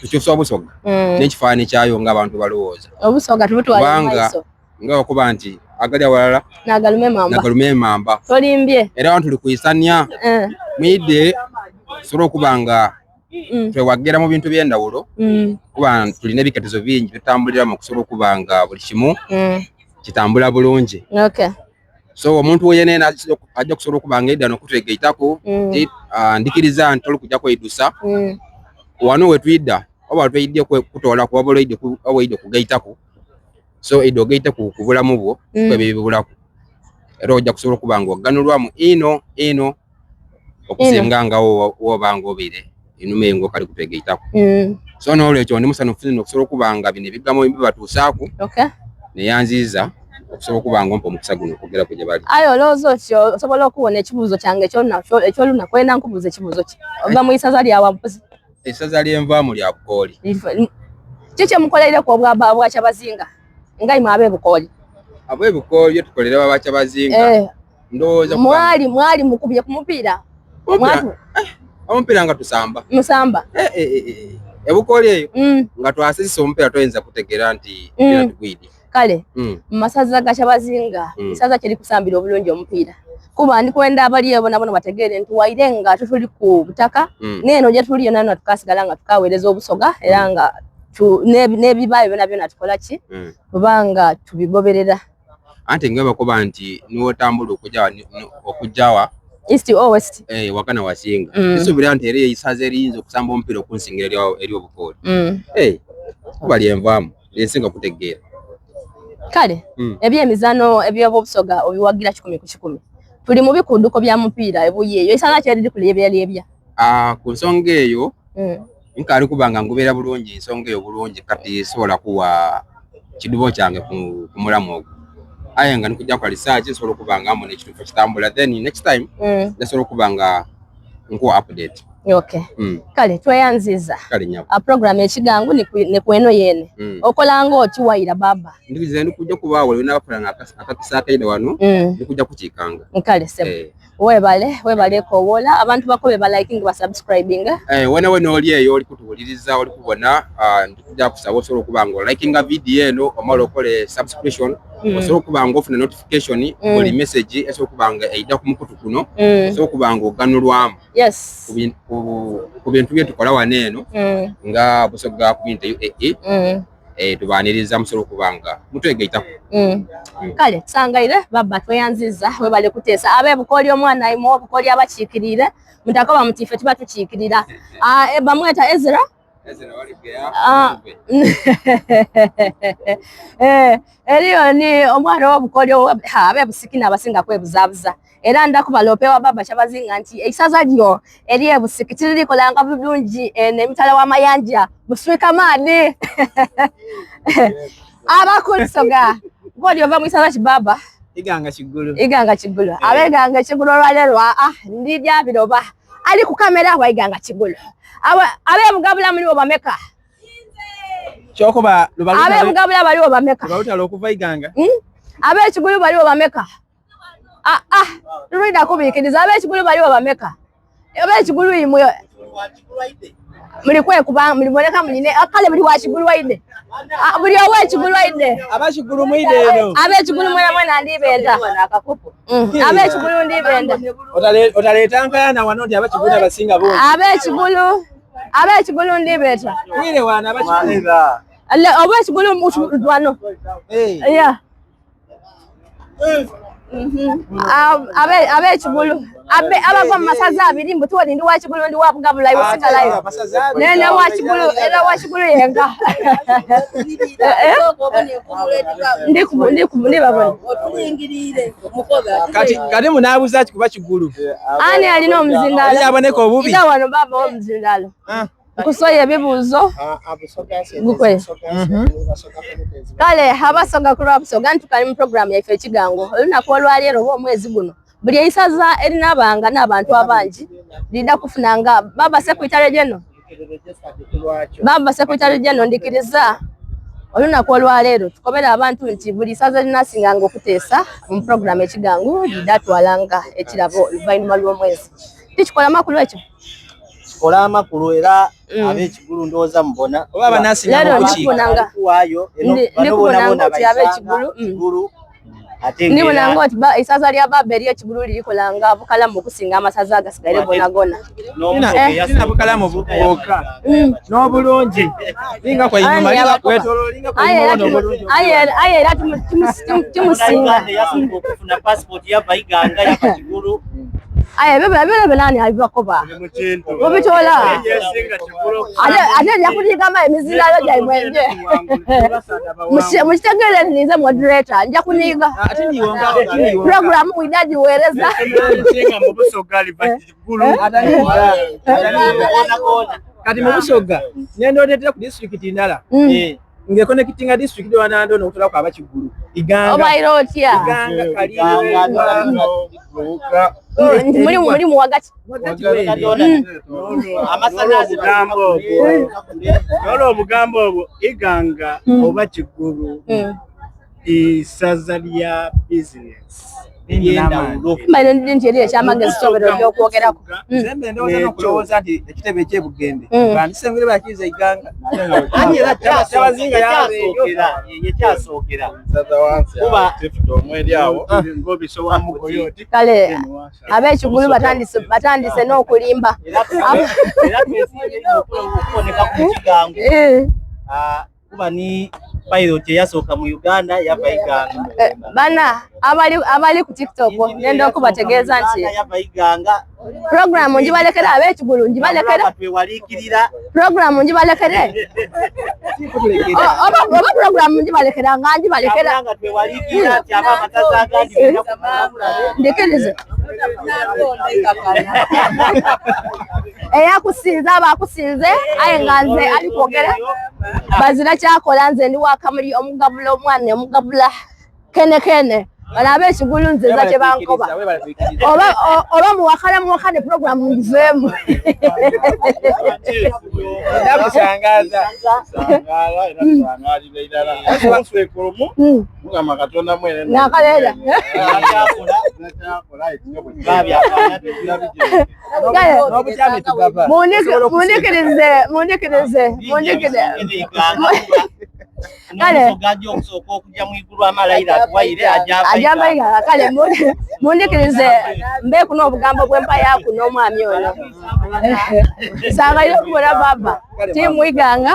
tukyusa obusoga n'ekifaananyi kyayo ng'abantu balowooza obusoga tubutwala mu maiso nga bakuba nti agali awalala nagalume mamba nagalume mamba tolimbye era abantu tuli kwisania eh. mwidde tusobola okuba nga mm. twewagira mu bintu by'endawulo mm. kuba tulina ebiketezo bingi bitambuliramu okusobola okuba nga buli kimu mm. kitambula bulungi okay. so omuntu yenena ajja kusobola okuba nga edda nokutwegaitako mm. ah, ndikiriza nti toli kujja kweidusa mm. wano wetwidda oba tweidye kutoola kuba oba kugaitako so idde ogaite ku bulamu bwo mm. kwebyo ebibulaku era ojja kusobola okuba nga oganulwamu ino ino okusinga nga woba nga obeire enuma eyo ng'okali kutwegaitako mm. so n'olwekyo ndi musanufu nno okusobola okuba nga bino ebigambo bibatuusaaku okay. neyanziiza okusobola okuba nga ompa omukisa guno okwogera ku gye bali aye olowooza otyo osobola okuwona ekibuuzo kyange ekyolunaku ena nkubuuza ekibuuzo ki ova mu isaza lyawa mpozi Essaza lyenvaamu lya Bukooli. Ki kye mukoleireku obwa bwa Kyabazinga nga imwe ab'e Bukooli? Ab'e Bukooli bye tukolera baba Kyabazinga eh. ndowooza mwali mwali mukubye ku mupiira eh, omupiira nga tusamba musamba eh, e Bukooli eyo mm. nga twasisisa omupiira toyinza kutegeera nti mm. tugwidi Kale mm. mu masaza ga Kyabazinga mm. isaza kye likusambira obulungi omupiira kuba ndi kwenda abali eyo bonabona bategeere nti waire nga tutuli ku butaka mm. neeno gye tuli yona yona tukasigala nga tukaweereza obusoga era mm. nga n'ebibaayo byona byona tukola ki mm. kubanga tubigoberera anti nga bakuba nti niwotambula okujawa okujawa east or west eh wakana wasinga mm. nsuubira nti era isaza eriyinza okusamba omupiira okunsingira eri obukooli mm. eh kuba lyenvaamu ensinga kutegeera kale mm. ebyemizano ebyobusoga obiwagira kikumi ku kikumi tuli mu bikuduko bya mupiira ebuyi eyo isana kyeriri kulebyalebya ah, ku nsonga eyo mm. nkaali kuba nga ngubeera bulungi ensonga eyo bulungi kati sobola kuwa kidubo kyange ku, ku mulamu ogwo aye nga nikujja kwa research nsobola okuba nga mbona ekituufu kitambula then next time mm. nsobola okuba nga nkuwa update Okay. Mm. Kale tweyanziza. Kale nyabo. A program ekigangu ni ni kweno yene. Mm. Okola ng'oti wayira baba. Ndikuza ndikujja kubaawo lwe nabafuna akakisa akaida wano mm. ndikujja kukiikanga. Kale sebo. Eh. Webale, webale kowola abantu bakobe ba liking ba subscribing. Eh, wena wena oli eyo oli kutuwuliriza oli kubona uh, ndikujja kusaba osobola okuba nga olikinga video eno omala okole subscription mm. osobola okuba nga ofuna notification mm. buli message esobola okuba nga eida ku mukutu kuno mm. osobola okuba nga oganulwamu yes. ku bintu bye tukola wano eno mm. nga Busoga Community UAE mm. eh, tubaaniriza musobola okuba nga mutwegaitako mm. mm. Kale tusangaire baba tweyanziza webale kuteesa abe Bukooli omwana imwe Obukooli abakiikiriire mutakoba muti ife tuba tukiikirira ah, eh, bamweta Ezra Ah. Eh, eriyo ni omwana w'obukooli ab'ebusiki n'abasinga kwebuzabuza era ndakuba wa baba Kyabazinga nti eisaza lyo ery'ebusiki tiririkolanga bulungi eno emitala w'amayanja buswika maani abakulisoga boli ova mu isaza kibaba Iganga Kigulu Iganga Kigulu ab'Iganga Kigulu olwaleero aa ndi lyabiroba ali ku kamera wa Iganga Kigulu ab'Ebugabula muliwo bameka kyokuba ab'Ebugabula baliwo bameka lubalutalo okuva Iganga hmm? ab'Ekigulu baliwo bameka ah, ah, lulina kubiikiriza ab'Ekigulu baliwo bameka ab'Ekigulu imwe Muli kwekuba muliboneka muline kale buli wa Kigulu aidhe. Ah, buli ow'ekigulu aidhe. Ab'ekigulu mwidhe eno. Ab'ekigulu mwena mwena ndibenda. Ab'ekigulu ndibenda. Otaleeta nkayana wano nti ab'ekigulu abasinga bungi. Ab'ekigulu ab'ekigulu ndibeta. Mwire wano ab'ekigulu. Ab'ekigulu wano. Yeah. Ab'ekigulu abava mu masaza abiri mbu tuwoni ndi wa Kigulu ndi wa Bugabula iwe sigalayo nene wa Kigulu era wa Kigulu yenka ndibabona kati kati munabuza ki kuba Kigulu ani alina omuzindalo yaboneka obubi ira wano baba omuzindalo Nkusoye ebibuuzo gukwe. Kale abasoga ku lwa Busoga ntukali mu programu yaife ekigango olunaku olwaleero oba omwezi guno buli eisaza erinabanga n'abantu abangi lida kufunanga baba sekwitale jeno baba sekwitale jeno ndikiriza olunaku olwaleero tukobere abantu nti buli isaza erinasinganga okuteesa mu programu ekigango lida twalanga ekirabo oluvainuma lw'omwezi tikikola makulu ekyo Kikola amakulu era ab'ekigulu ndowooza mubona. Oba abanasinga Leero ndikubonanga Kuwaayo eno bano ndikubonanga bonabona oti ab'ekigulu Kigulu ate ndibona ng'era ng'oti eisaza lya baba ery'ekigulu lirikolanga bukalamu okusinga amasaza agasigaire gonagona. Tina tina bukalamu bwoka n'obulungi linga kwa inyuma linga kwetolo linga kwa Aye inyuma era wona obulungi. aye era timusinga. Uganda eyasooka okufuna passport yava Iganga yava Kigulu. Aye ebyo byona byona ani abibakoba mubitoola ate ate nja kuligamba emizindaalo gyaimwe nje mukitegeere nti ninze moderator nja kuniiga puroguramu mwidha giweereza Kati mu Busoga ngenda oteetera ku disitulikiti ndala ng'ekonekitinga disitulikiti wanando n'okutolaku abakigulu Iganga obaire otya Iganga Kaliwa mulimu mulimu wagati Nolwo obugambo obwo Iganga oba Kigulu isaza lya bizinesi ery'endawulo. Mbaire ndi nti eri ekyamagezi kyobera oby'okwogeraku. Nze mbe ndowooza n'okulowooza nti ekitebe eky'e Bugembe bandisengere bakiiza Iganga. Era Kyabazinga yabeeyo. kyasookera kuba Kale ab'ekigulu batandise batandise n'okulimba. era twesimye nnyo okuboneka ku kigango kuba ni pilot eyasooka mu Uganda yava Iganga. Eh, bana abali abali ku TikTok ngenda okubategeeza nti yava Iganga program ngibalekera ab'ekigulu ngibalekera twewaliikirira program ngibalekere oba oba program ngibalekera nga ngibalekera nga twewaliikirira nti aba amasaza agandi ndikirize eyakusinze aba akusinze aye nga nze ali kwogera bazira kyakola nze ndi wakamuli omugabula omwana omugabula kene kene bano ab'ekigulu nze nza kye bankoba oba oba muwakana muwakane program ngiveemu Mukama Katonda mwene Nakalera. Mundikirize, mundikirize, mundikirize. Kale. Ajja kale mundikirize mbeeku n'obugambo bw'empayaku n'omwami ono. Sangaire okubona baba tiimu Iganga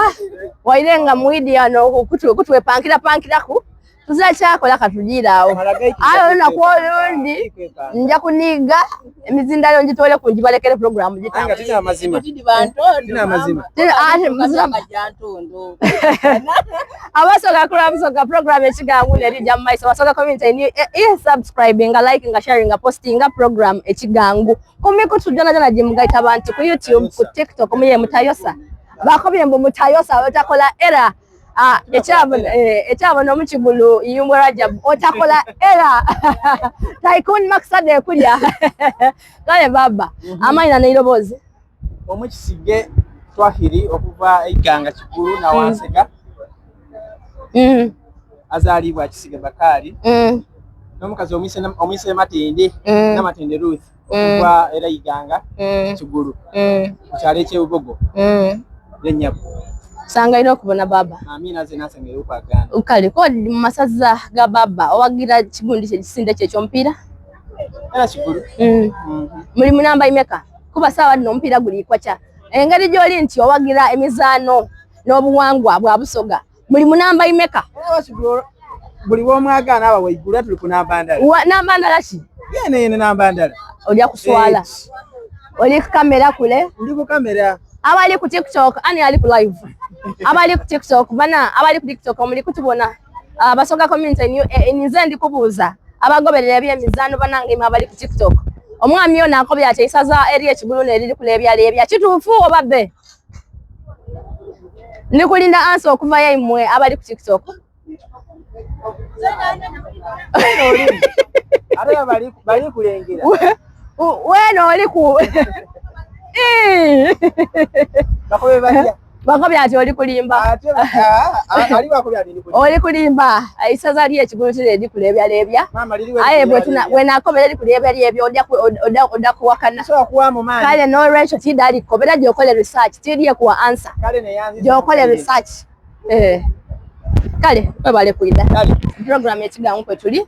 waire nga mwidi ano kutwepankira pankiraku tuzira kyakola katujiire awo aye olunaku olundi nja kuniiga emizindalo ngitoleku ngibalekere puroguramu abasoga kula Busoga program ekigangu nerija mu maiso Basoga community ni e subscribing liking sharing posting program ekigangu ku mikutu gyonagyoona gyemugaita bantu ku YouTube ku TikTok muye mutayosa bakobye mbu mutayosa otakola era Ah, ekyabona eh, omukigulu Iyumbo Rajab otakola era Tycoon Maksad ekulya kale baba amaina n'eiroboozi omukisige Twahiri okuva Iganga Kigulu Nawansega azaalibwa Kisige Bakari n'omukazi omwise Matende Namatende Ruth. Okuva era Iganga Kigulu ku kyalo eky'e Bubogo ye nnyabo. Sangaire okubona baba. Amiina nze nasangaire okwagaana. Kale ko mu masaza ga baba owagira kigundi kye kisinde kye ekyomupiira? Era Kigulu. Muli mu namba imeka? Kuba saawa dhino omupiira guli kwakya. Engeri gy'oli nti owagira emizaano n'obuwangwa bwa Busoga muli mu namba imeka? Buli w'omwagaana aba waigulu era tuli ku namba ndala. Wa namba ndala ki? Yene yene namba ndala. Olya kuswala. Oli ku kamera kule? Ndi ku kamera. Abali ku TikTok, ani ali ku live? Abali ku TikTok, bana abali ku TikTok muli kutubona. Abasoga community new eh, nze ndi kubuuza abagoberera ebyemizaano banange imwe abali ku TikTok. Omwami ono akobye ati eisaza ery'ekigulu neriri kulebyalebya kituufu oba bbe? Ndi kulinda ansa okuva yaimwe abali ku TikTok. Bali kulengera. Wena oli ku Bakobe batya? Bakobye ati oli kulimba. Oli kulimba. Isaza lye ekigulu kiri eri kulebyalebya. Aye bwenakobera eri kulebyalebya odda kuwakana. Kale n'olwekyo tidali kobera gyokole research tiriye kuwa answer. Gyokole research. Eh. Kale webale kwida. Program ekigangu kwe tuli.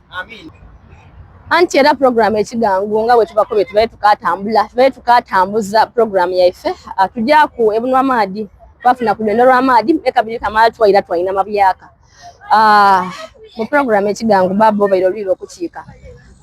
Anti era program ekigangu nga bwe tubakobye tubaye tukatambula tubaye tukatambuza program yaife ah, tujaku ebunwa maadi twafuna ku lwendo lwa maadi ekabiri kamala twaira twaina mabyaka ah, mu program ekigangu baba obaire olwira okukiika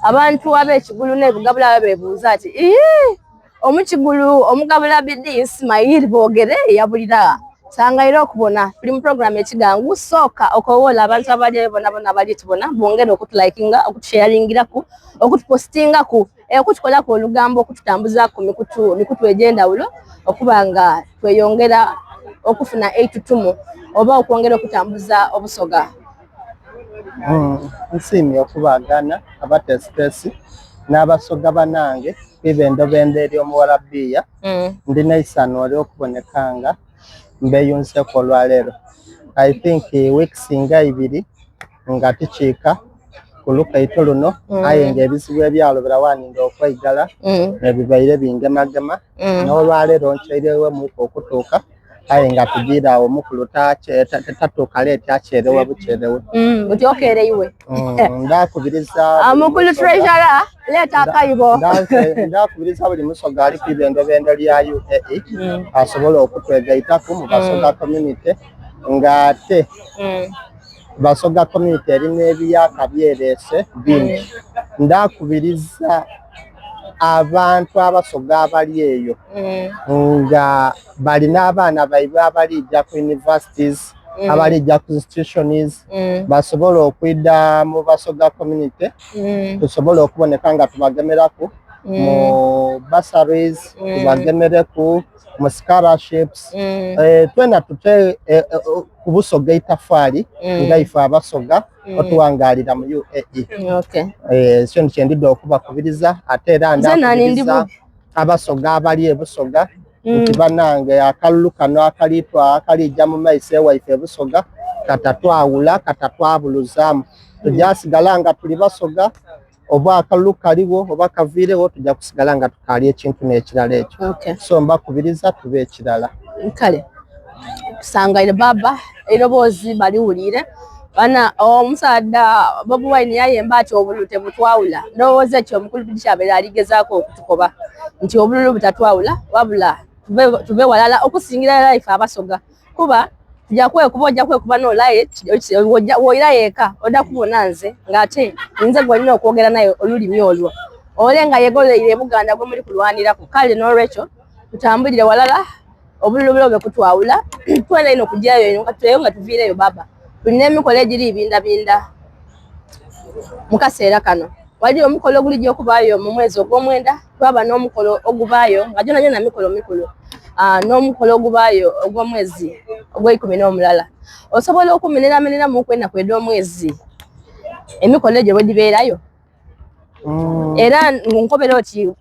abantu ab'ekigulu n'ebugabula bebuuza ati ii Omukigulu omugabula Bidi Ismail Bogere yabulira sangaire okubona tuli mu program ekigangu sooka okowoola abantu abali eyo bonabona abali tubona bongere okutulayikinga okutusharingiraku okutupositingaku eh, okutukolaku olugambo okututambuza ku mikutu mikutu egy'endawulo okuba nga tweyongera okufuna eitutumu oba okwongera okutambuza obusoga. Mm, nsiimye okubaagana abateesiteesi n'abasoga banange kwibendobendo ery'omuwarabiya mm. ndi n'eisanhu ery'okuboneka nga mbeyunzeeku olwaleero I think weeks nga ibiri nga tukiika ku lukaito luno mm. aye nga ebizibu ebyalobera waninda okweigala mm. ebibaire bingemagema mm. n'olwaleero nkyeirewemuku okutuuka aye nga tujiire awo omukulu tatuuka leeti akyerewe bukyerewe. Mm, buti okeereiwe. Mm, ndakubiriza ah, mukulu treasurer leeta akayibo. Ndakubiriza buli musoga ali kwibendobendo lya UAE mm. asobole okutwegaitaku mu Basoga mm. community nga ate mm. Basoga community erina ebiyaka byereese bingi. Mm. Ndakubiriza abantu abasoga abali eyo mm. nga balina abaana baibwe abalija ku universities mm. abalija ku institutions mm. basobole okwida mu basoga community mm. tusobole okuboneka nga tubagemeraku mm. mu bursaries mm. tubagemereku mu scholarships mm. eh, twena tute eh, eh, ku busoga itafaali mm. nga ife abasoga mm. otuwangalira mu UAE okay. eh, kyo kyendidde okubakubiriza ate era ndakubiriza abasoga abali ebusoga mm. nti banange akalulu kano akalitwa akalijja mu maiso ewaife ebusoga katatwawula katatwabuluzaamu mm. tujasigala nga tuli basoga oba akalulu kaliwo oba kaviirewo tujja kusigala nga tukaali ekintu n'ekirala ekyo okay. so mbakubiriza tube ekirala kale tusangaire baba eroboozi baliwulire bana omusaadha Bobi Wine yayemba ati obululu tebutwawula ndowooza ekyo omukulu tukyabeera aligezaako okutukoba nti obululu butatwawula wabula tube walala okusingira ddala ife abasoga kuba tujja kwekuba ojja kwekuba nolaye woira yeka oda kubona nze ng'ate nze gwolina okwogera naye olulimi olwo ole nga yegoleire ebuganda gwe muli kulwanirako kale n'olwekyo tutambulire walala obululu bulobe kutwawula twena ino kugyayo ino katuleyo nga tuviireyo baba tulina emikolo egiri ibindabinda mu kaseera kano waliyo omukolo ogulijja okubaayo mu mwezi ogw'omwenda twaba n'omukolo ogubaayo nga gyona gyona mikolo mikulu ah, n'omukolo ogubaayo ogw'omwezi ogw'eikumi n'omulala osobola okumenerameneramu kwenaku ed'omwezi emikolo egyo bwe gibeerayo mm. era nkobera oti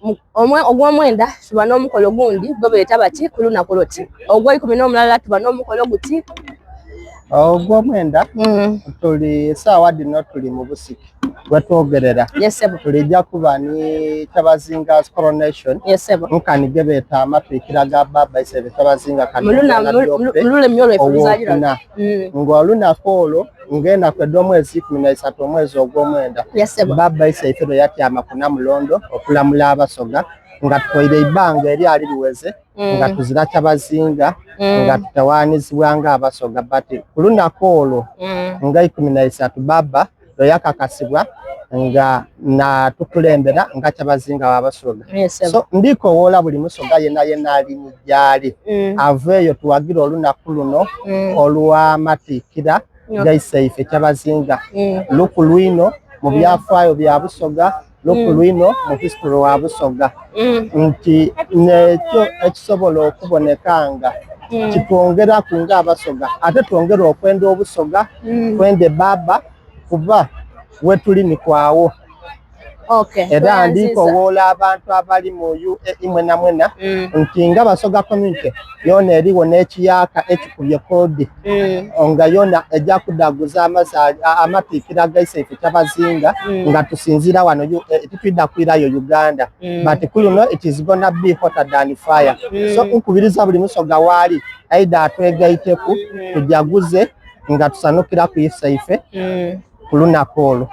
ogw'omwenda tuba n'omukolo gundi gwe beeta bati ku lunaku luti ogw'eikumi n'omulala tuba n'omukolo guti ogw'omwenda mm. tuli esaawa dhino tuli mu busiki. Wetwogerera tulijja kuba ni Kyabazinga's coronation nkani gebeeta amatwikira ga Baba Isebe Kyabazinga owokuna ng'olunaku olwo ng'enaku edh'omwezi 13 omwezi ogw'omwenda Baba Iseife lwe yatyama ku Namulondo okulamula Abasoga nga tutoire eibanga eryali liweze nga tuzira Kyabazinga nga tutawanizibwa nga Abasoga but ku lunaku olwo nga 13 Baba lwe yakakasibwa nga natukulembera nga Kyabazinga w'Abasoga. So ndikowoola buli Musoga yena yena ali gyali aveeyo tuwagire olunaku luno olw'amatikkira gaiseife Kyabazinga. Lukulu inho mu byafaayo bya Busoga, lukulu inho mu history wa Busoga nti nekyo ekisobola okuboneka nga kitwongeraku nga Abasoga ate twongera okwenda Obusoga, twende Baba kuba wetuli ni kwawo. Era ndikowoola abantu abali mu UAE mwena mwena nti nga Basoga community yona eriwo n'ekiyaka ekikubye kodi nga yona ejja kudaguza amatikkira gaiseife Kyabazinga nga tusinziira wano UAE, titwidha kwirayo Uganda but kuluno it is gonna be hotter than fire. So nkubiriza buli Musoga waali aidha atwegaiteku tujaguze nga tusanukira ku iseife ku lunaku olwo.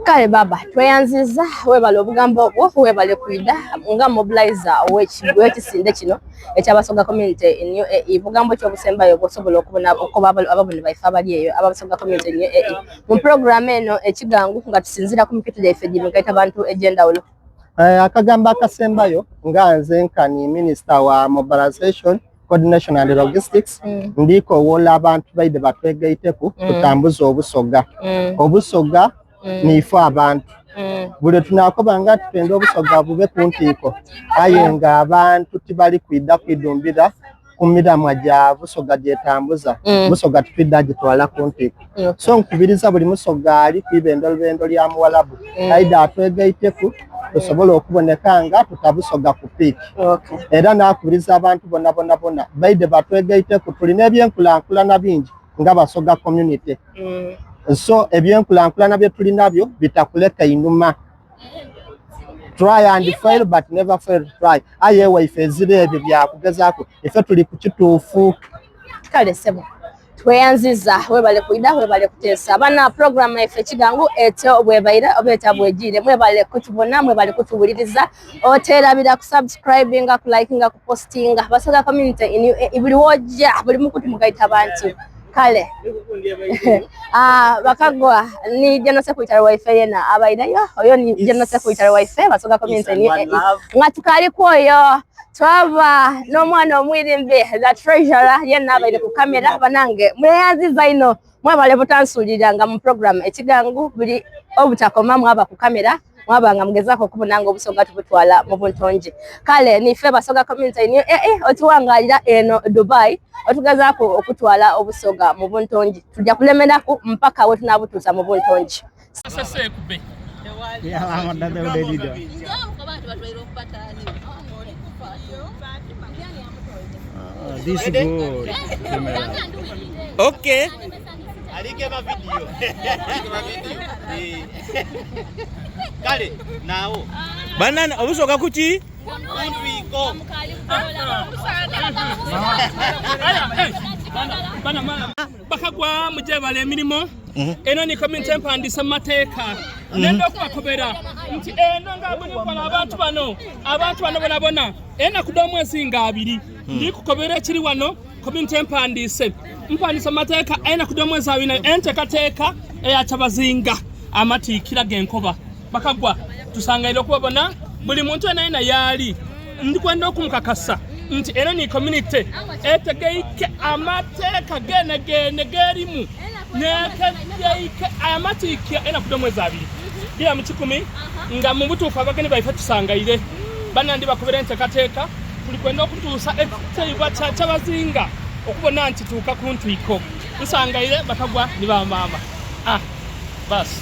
Kale baba tweyanziza webale obugambo obwo webale kwida nga mobilizer ow'ekisinde kino ekyabasoga community in UAE. Bugambo ki obusembayo bw'osobola okubona okuba ababoni baife abali eyo abasoga community in UAE mu program eno ekigangu nga tusinziira ku mikitu gyaife gimigaita bantu egy'endawulo? Akagambo akasembayo nga nze nkani minister wa mobilization coordination and logistics ndikowoola abantu baide batwegaiteku tutambuze Obusoga. Obusoga niife abantu. Buli tunakoba nga twenda Obusoga bube ku ntiiko, aye nga abantu tibali kwidha kwidumbira ku miramwa gya Busoga gyetambuza, Busoga titwidha gitwala ku ntiiko. So nkubiriza buli Musoga ali kwibendolubendo lya Muwalabu aidha atwegaiteku tusobole okuboneka nga tutabusoga ku piiki. Era nakubiriza abantu bona bona bona baide batwegaiteku, tulina ebyenkulankulana bingi nga Basoga community. So ebyenkulankulana bye tulinabyo bitakuleka inuma. Try and fail but never fail to try. Aye waife ezira ebyo byakugezaku, ife tuli ku kituufu. Kale sebo tweyanziza webale kwida webale kuteesa bana program yaife ekigangu etyo bwebaire oba etya bwegiire. Mwebale kutubona, mwebale kutuwuliriza, oterabira ku subscribinga, ku likinga, ku postinga Basoga community in UAE buli wojja buli mukutu mugaita abantu. Kale bakagwa ni general secretary waife yena abaireyo oyo ni general secretary waife Basoga community in UAE nga tukali kwoyo twaba n'omwana omwirimbi the treasurer yena abaire ku kamera. Banange mweyanziza ino mwebale butansulira nga mu program ekigangu buli obutakoma mwaba ku kamera mwaba nga mugezaako okubona nga Obusoga tubutwala mu buntongi. Kale nife Basoga community in UAE otuwangalira eno Dubai otugezaako okutwala Obusoga mu buntongi. Tujja kulemeraku mpaka we tunabutuusa mu buntongi. This good. Okay. Kale nawo. Banana obusoka kuki? Bakagwa mujebala emirimu eno ni community empandisa mu mateeka. Nenda okubakobera nti eno nga bunikola abantu bano bonabona enaku dh'omwezi nga 2 ndi kukobera ekiri wano community empandiise mpandiisa mu mateeka enaku dh'omwezi 2 nayo enteekateeka eya Kyabazinga amatiikira g'enkoba. Bakagwa tusangaire okubabona buli muntu yena yena yaali. Ndikwenda okumukakasa nti eno ni community etegeike amateeka gene gene gerimu netegeike amatiikira enaku dh'omwezi 2 dira mu 100 nga mu butuufu abageni baife tusangaire banandi bakobera enteekateeka tuli kwenda okutuusa ekitiibwa kya Kyabazinga okubona nti tuuka ku ntwiko. Nsangaire bakagwa ni bamaama. Basi.